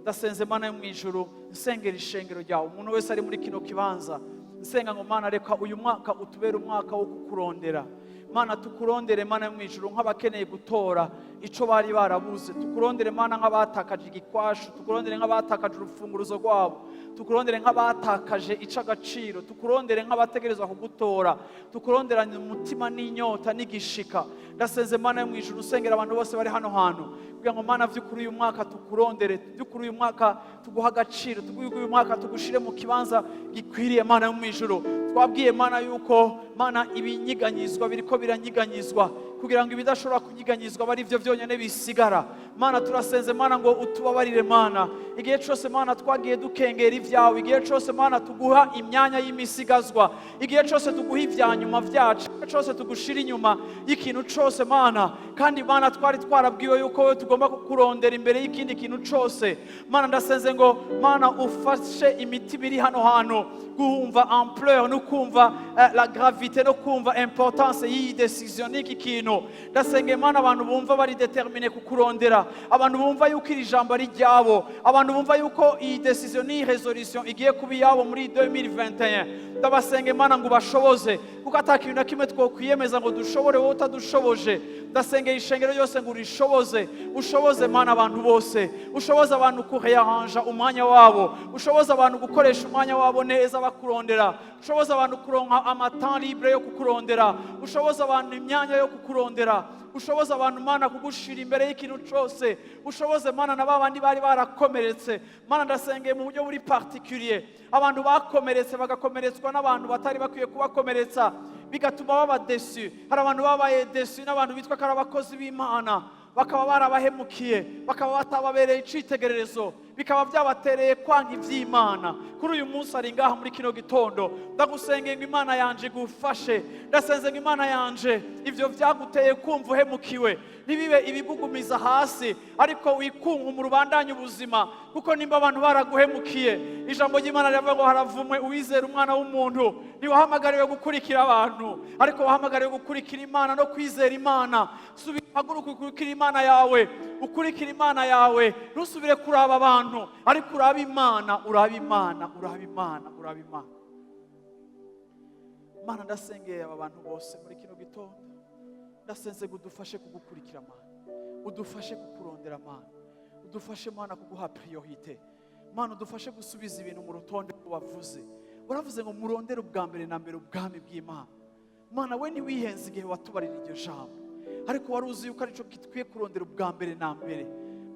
ndasenze, Mana yo mu ijuru, nsengera ishengero ryawe, umuntu wese ari muri kino kibanza. Nsenga ngo: Mana, reka uyu mwaka utubere umwaka wo kukurondera. Mana, tukurondere, Mana yo mu ijuru, nk'abakeneye gutora ico bari barabuze. Tukurondere, Mana, nk'abatakaje igikwashu. Tukurondere nk'abatakaje urufunguruzo rwabo. Tukurondere nk'abatakaje ic'agaciro. Tukurondere nk'abategerezwa kugutora. Tukuronderanye umutima n'inyota n'igishika. Ndasenze, Mana yo mu ijuru, usengera abantu bose bari hano hantu kugira ngo, Mana, vy'ukuri uyu mwaka tukurondere, by'ukuri uyu mwaka tuguha agaciro, tuguhe uyu mwaka tugushire mu kibanza gikwiriye. Mana yo mu ijuru, twabwiye, Mana, yuko, Mana, ibinyiganyizwa biriko biranyiganyizwa kugira ngo ibidashobora kunyiganyizwa abe ari byo byonyine bisigara. Mana, turasenze, Mana, ngo utubabarire, Mana, igihe cyose, Mana, twagiye dukengera ibyawe, igihe cyose, Mana, tuguha imyanya y'imisigazwa, igihe cyose tuguha ibya nyuma byacu, igihe cyose tugushira inyuma y'ikintu cyose, Mana. Kandi, Mana, twari twarabwiwe yuko wowe tugomba kukurondera imbere y'ikindi kintu cyose. Mana, ndasenze ngo, Mana, ufashe imitima iri hano hantu guhumva ampleur no kumva la gravité no kumva importance y'iyi décision n'iki kintu. Ndasengeye, Mana, abantu bumva bari déterminés kukurondera, abantu bumva yuko iri jambo ari ryabo, abantu bumva yuko iyi décision n'iyi résolution igiye kuba iyabo muri 2021. Ndabasenge, Mana, ngo ubashoboze, kuko ata kintu na kimwe twokwiyemeza ngo dushobore wowe utadushoboje. Ndasengeye ishengero ryose ngo urishoboze, ushoboze, Mana, abantu bose, ushoboze abantu kureyaranja umwanya wabo, ushoboze abantu gukoresha umwanya wabo neza bakurondera, ushoboze abantu kuronka amatemps libre yo kukurondera, ushoboze abantu imyanya yo kukurondera, ushoboze abantu, Mana, kugushira imbere y'ikintu cyose. Ushoboze, Mana, na babandi bari barakomeretse. Mana, ndasengeye mu buryo buri particulier abantu bakomeretse, bagakomeretswa n'abantu batari bakwiye kubakomeretsa, bigatuma baba déçus. Hari abantu babaye déçus n'abantu bitwa ko ari abakozi b'Imana, bakaba barabahemukiye, bakaba batababereye icitegererezo, bikaba byabatereye kwanga iby'Imana. Kuri uyu munsi ari ngaha muri kino gitondo. Ndagusengeye ngo Imana yanje igufashe. Ndasenze ngo Imana yanje, ibyo byaguteye kumva uhemukiwe ntibibe ibigugumiza hasi, ariko wikunkumura, ubandanye ubuzima, kuko nimba abantu baraguhemukiye, ijambo ry'Imana riravuga ngo haravumwe uwizera umwana w'umuntu. Ntiwahamagariwe gukurikira abantu, ariko wahamagariwe gukurikira Imana no kwizera Imana. Subira, haguruka, ukurikire Imana yawe, ukurikire Imana yawe. Ntusubire kuraba abantu, ariko urabe Imana, urabe Imana, urabe Imana, urabe Imana. Mana, ndasengeye aba bantu bose muri kino gitondo. Ndasenze ngo udufashe kugukurikira, Mana, udufashe kukurondera, Mana, udufashe, Mana, kuguha priorité. Mana, udufashe gusubiza ibintu mu rutonde wavuze. Waravuze ngo murondere ubwa mbere na mbere ubwami bw'Imana. Mana we, ntiwihenze igihe watubarira iryo jambo, ariko wari uzi yuko aricyo gikwiye kurondera ubwa mbere na mbere.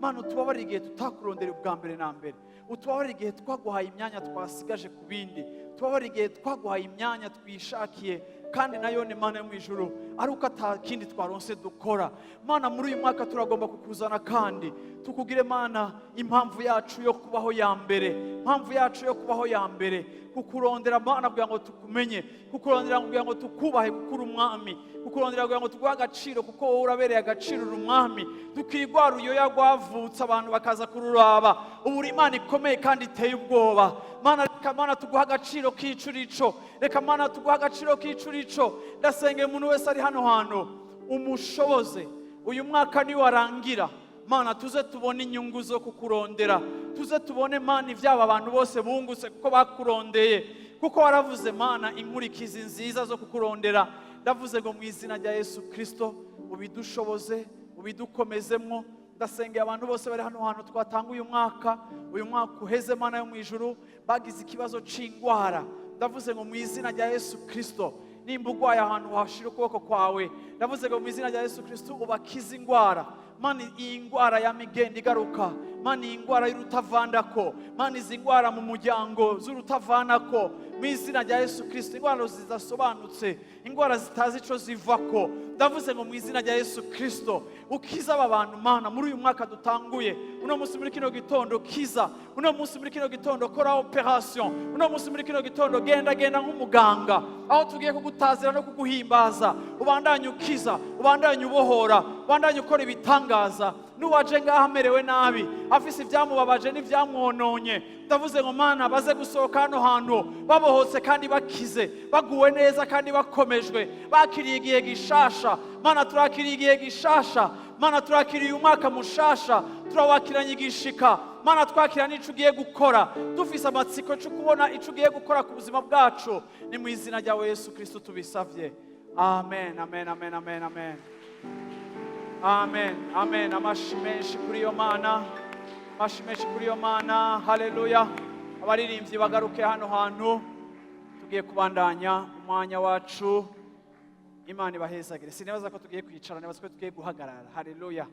Mana, utubabarire igihe tutakurondera ubwa mbere na mbere. Utubabarire igihe twaguhaye imyanya twasigaje ku bindi. Tubabarire igihe twaguhaye imyanya twishakiye, kandi nayo ni Mana yo mu ijuru, ari uko ata kindi twaronse dukora. Mana, muri uyu mwaka turagomba kukuzana kandi tukugire, Mana, impamvu yacu yo kubaho ya mbere, impamvu yacu yo kubaho ya mbere, kukurondera, Mana, kugira ngo tukumenye, kukurondera kugira ngo tukubahe kuko uri umwami, kukurondera kugira ngo tuguhe agaciro kuko wowe urabereye agaciro, uri umwami. Tukigwara uruyoya rwavutse, abantu bakaza kururaba. Ubu uri Imana ikomeye kandi iteye ubwoba. Mana, reka, Mana, tuguhe agaciro k'icurico. Reka, Mana, tuguhe agaciro k'icurico. Ndasengera umuntu wese ari hano hantu, umushoboze uyu mwaka niwarangira, Mana, tuze tubone inyungu zo kukurondera, tuze tubone, Mana, ibyaba abantu bose bungutse kuko bakurondeye, kuko waravuze, Mana, inkurikizi nziza zo kukurondera. Ndavuze ngo mu izina rya Yesu Kirisito, ubidushoboze, ubidukomezemwo. Ndasengeye abantu bose bari hano hantu twatanga uyu mwaka, uyu mwaka uheze, Mana yo mu ijuru, bagize ikibazo c'ingwara. Ndavuze ngo mu izina rya Yesu Kirisito, nimba urwaye ahantu washira ukuboko kwawe, ndavuze ngo mu izina rya Yesu Kirisito ubakize ingwara. Mana, iyi ngwara yamigenda igaruka, Mana, iyi ngwara y'urutavandako, Mana, izi ngwara mu muryango z'urutavanako, mu izina rya Yesu Kirisito, ingwara zidasobanutse, ingwara zitazi ico zivako, ndavuze ngo mu izina rya Yesu Kirisito ukiza aba bantu. Mana, muri uyu mwaka dutanguye uno munsi muri kino gitondo, kiza uno munsi muri kino gitondo, kora operation uno munsi muri kino gitondo, genda genda nk'umuganga aho tugiye kugutazira no kuguhimbaza. Ubandanye ukiza, ubandanye ubohora, ubandanye ukora ibitangaza. N'uwaje ngaho amerewe nabi, afise ibyamubabaje n'ibyamwononye, ndavuze ngo, Mana, baze gusohoka hano hantu babohotse kandi bakize, baguwe neza kandi bakomejwe, bakiriye igihe gishasha. Mana, turakiriye igihe gishasha. Mana, turakiriye umwaka mushasha, turawakiranye igishika. Mana, twakira n'ico ugiye gukora, dufise amatsiko cyo kubona ico ugiye gukora ku buzima bwacu. Ni mu izina ryawe Yesu Kristo tubisavye, amen, amen, amen, amen, amen, amen, amen. Amashi menshi kuri iyo Mana, amashi menshi kuri iyo Mana. Haleluya! Abaririmbyi bagaruke hano hantu, tugiye kubandanya umwanya wacu. Imana ibahezagire. Sinibaza ko tugiye kwicara, nibaza ko tugiye guhagarara. Haleluya!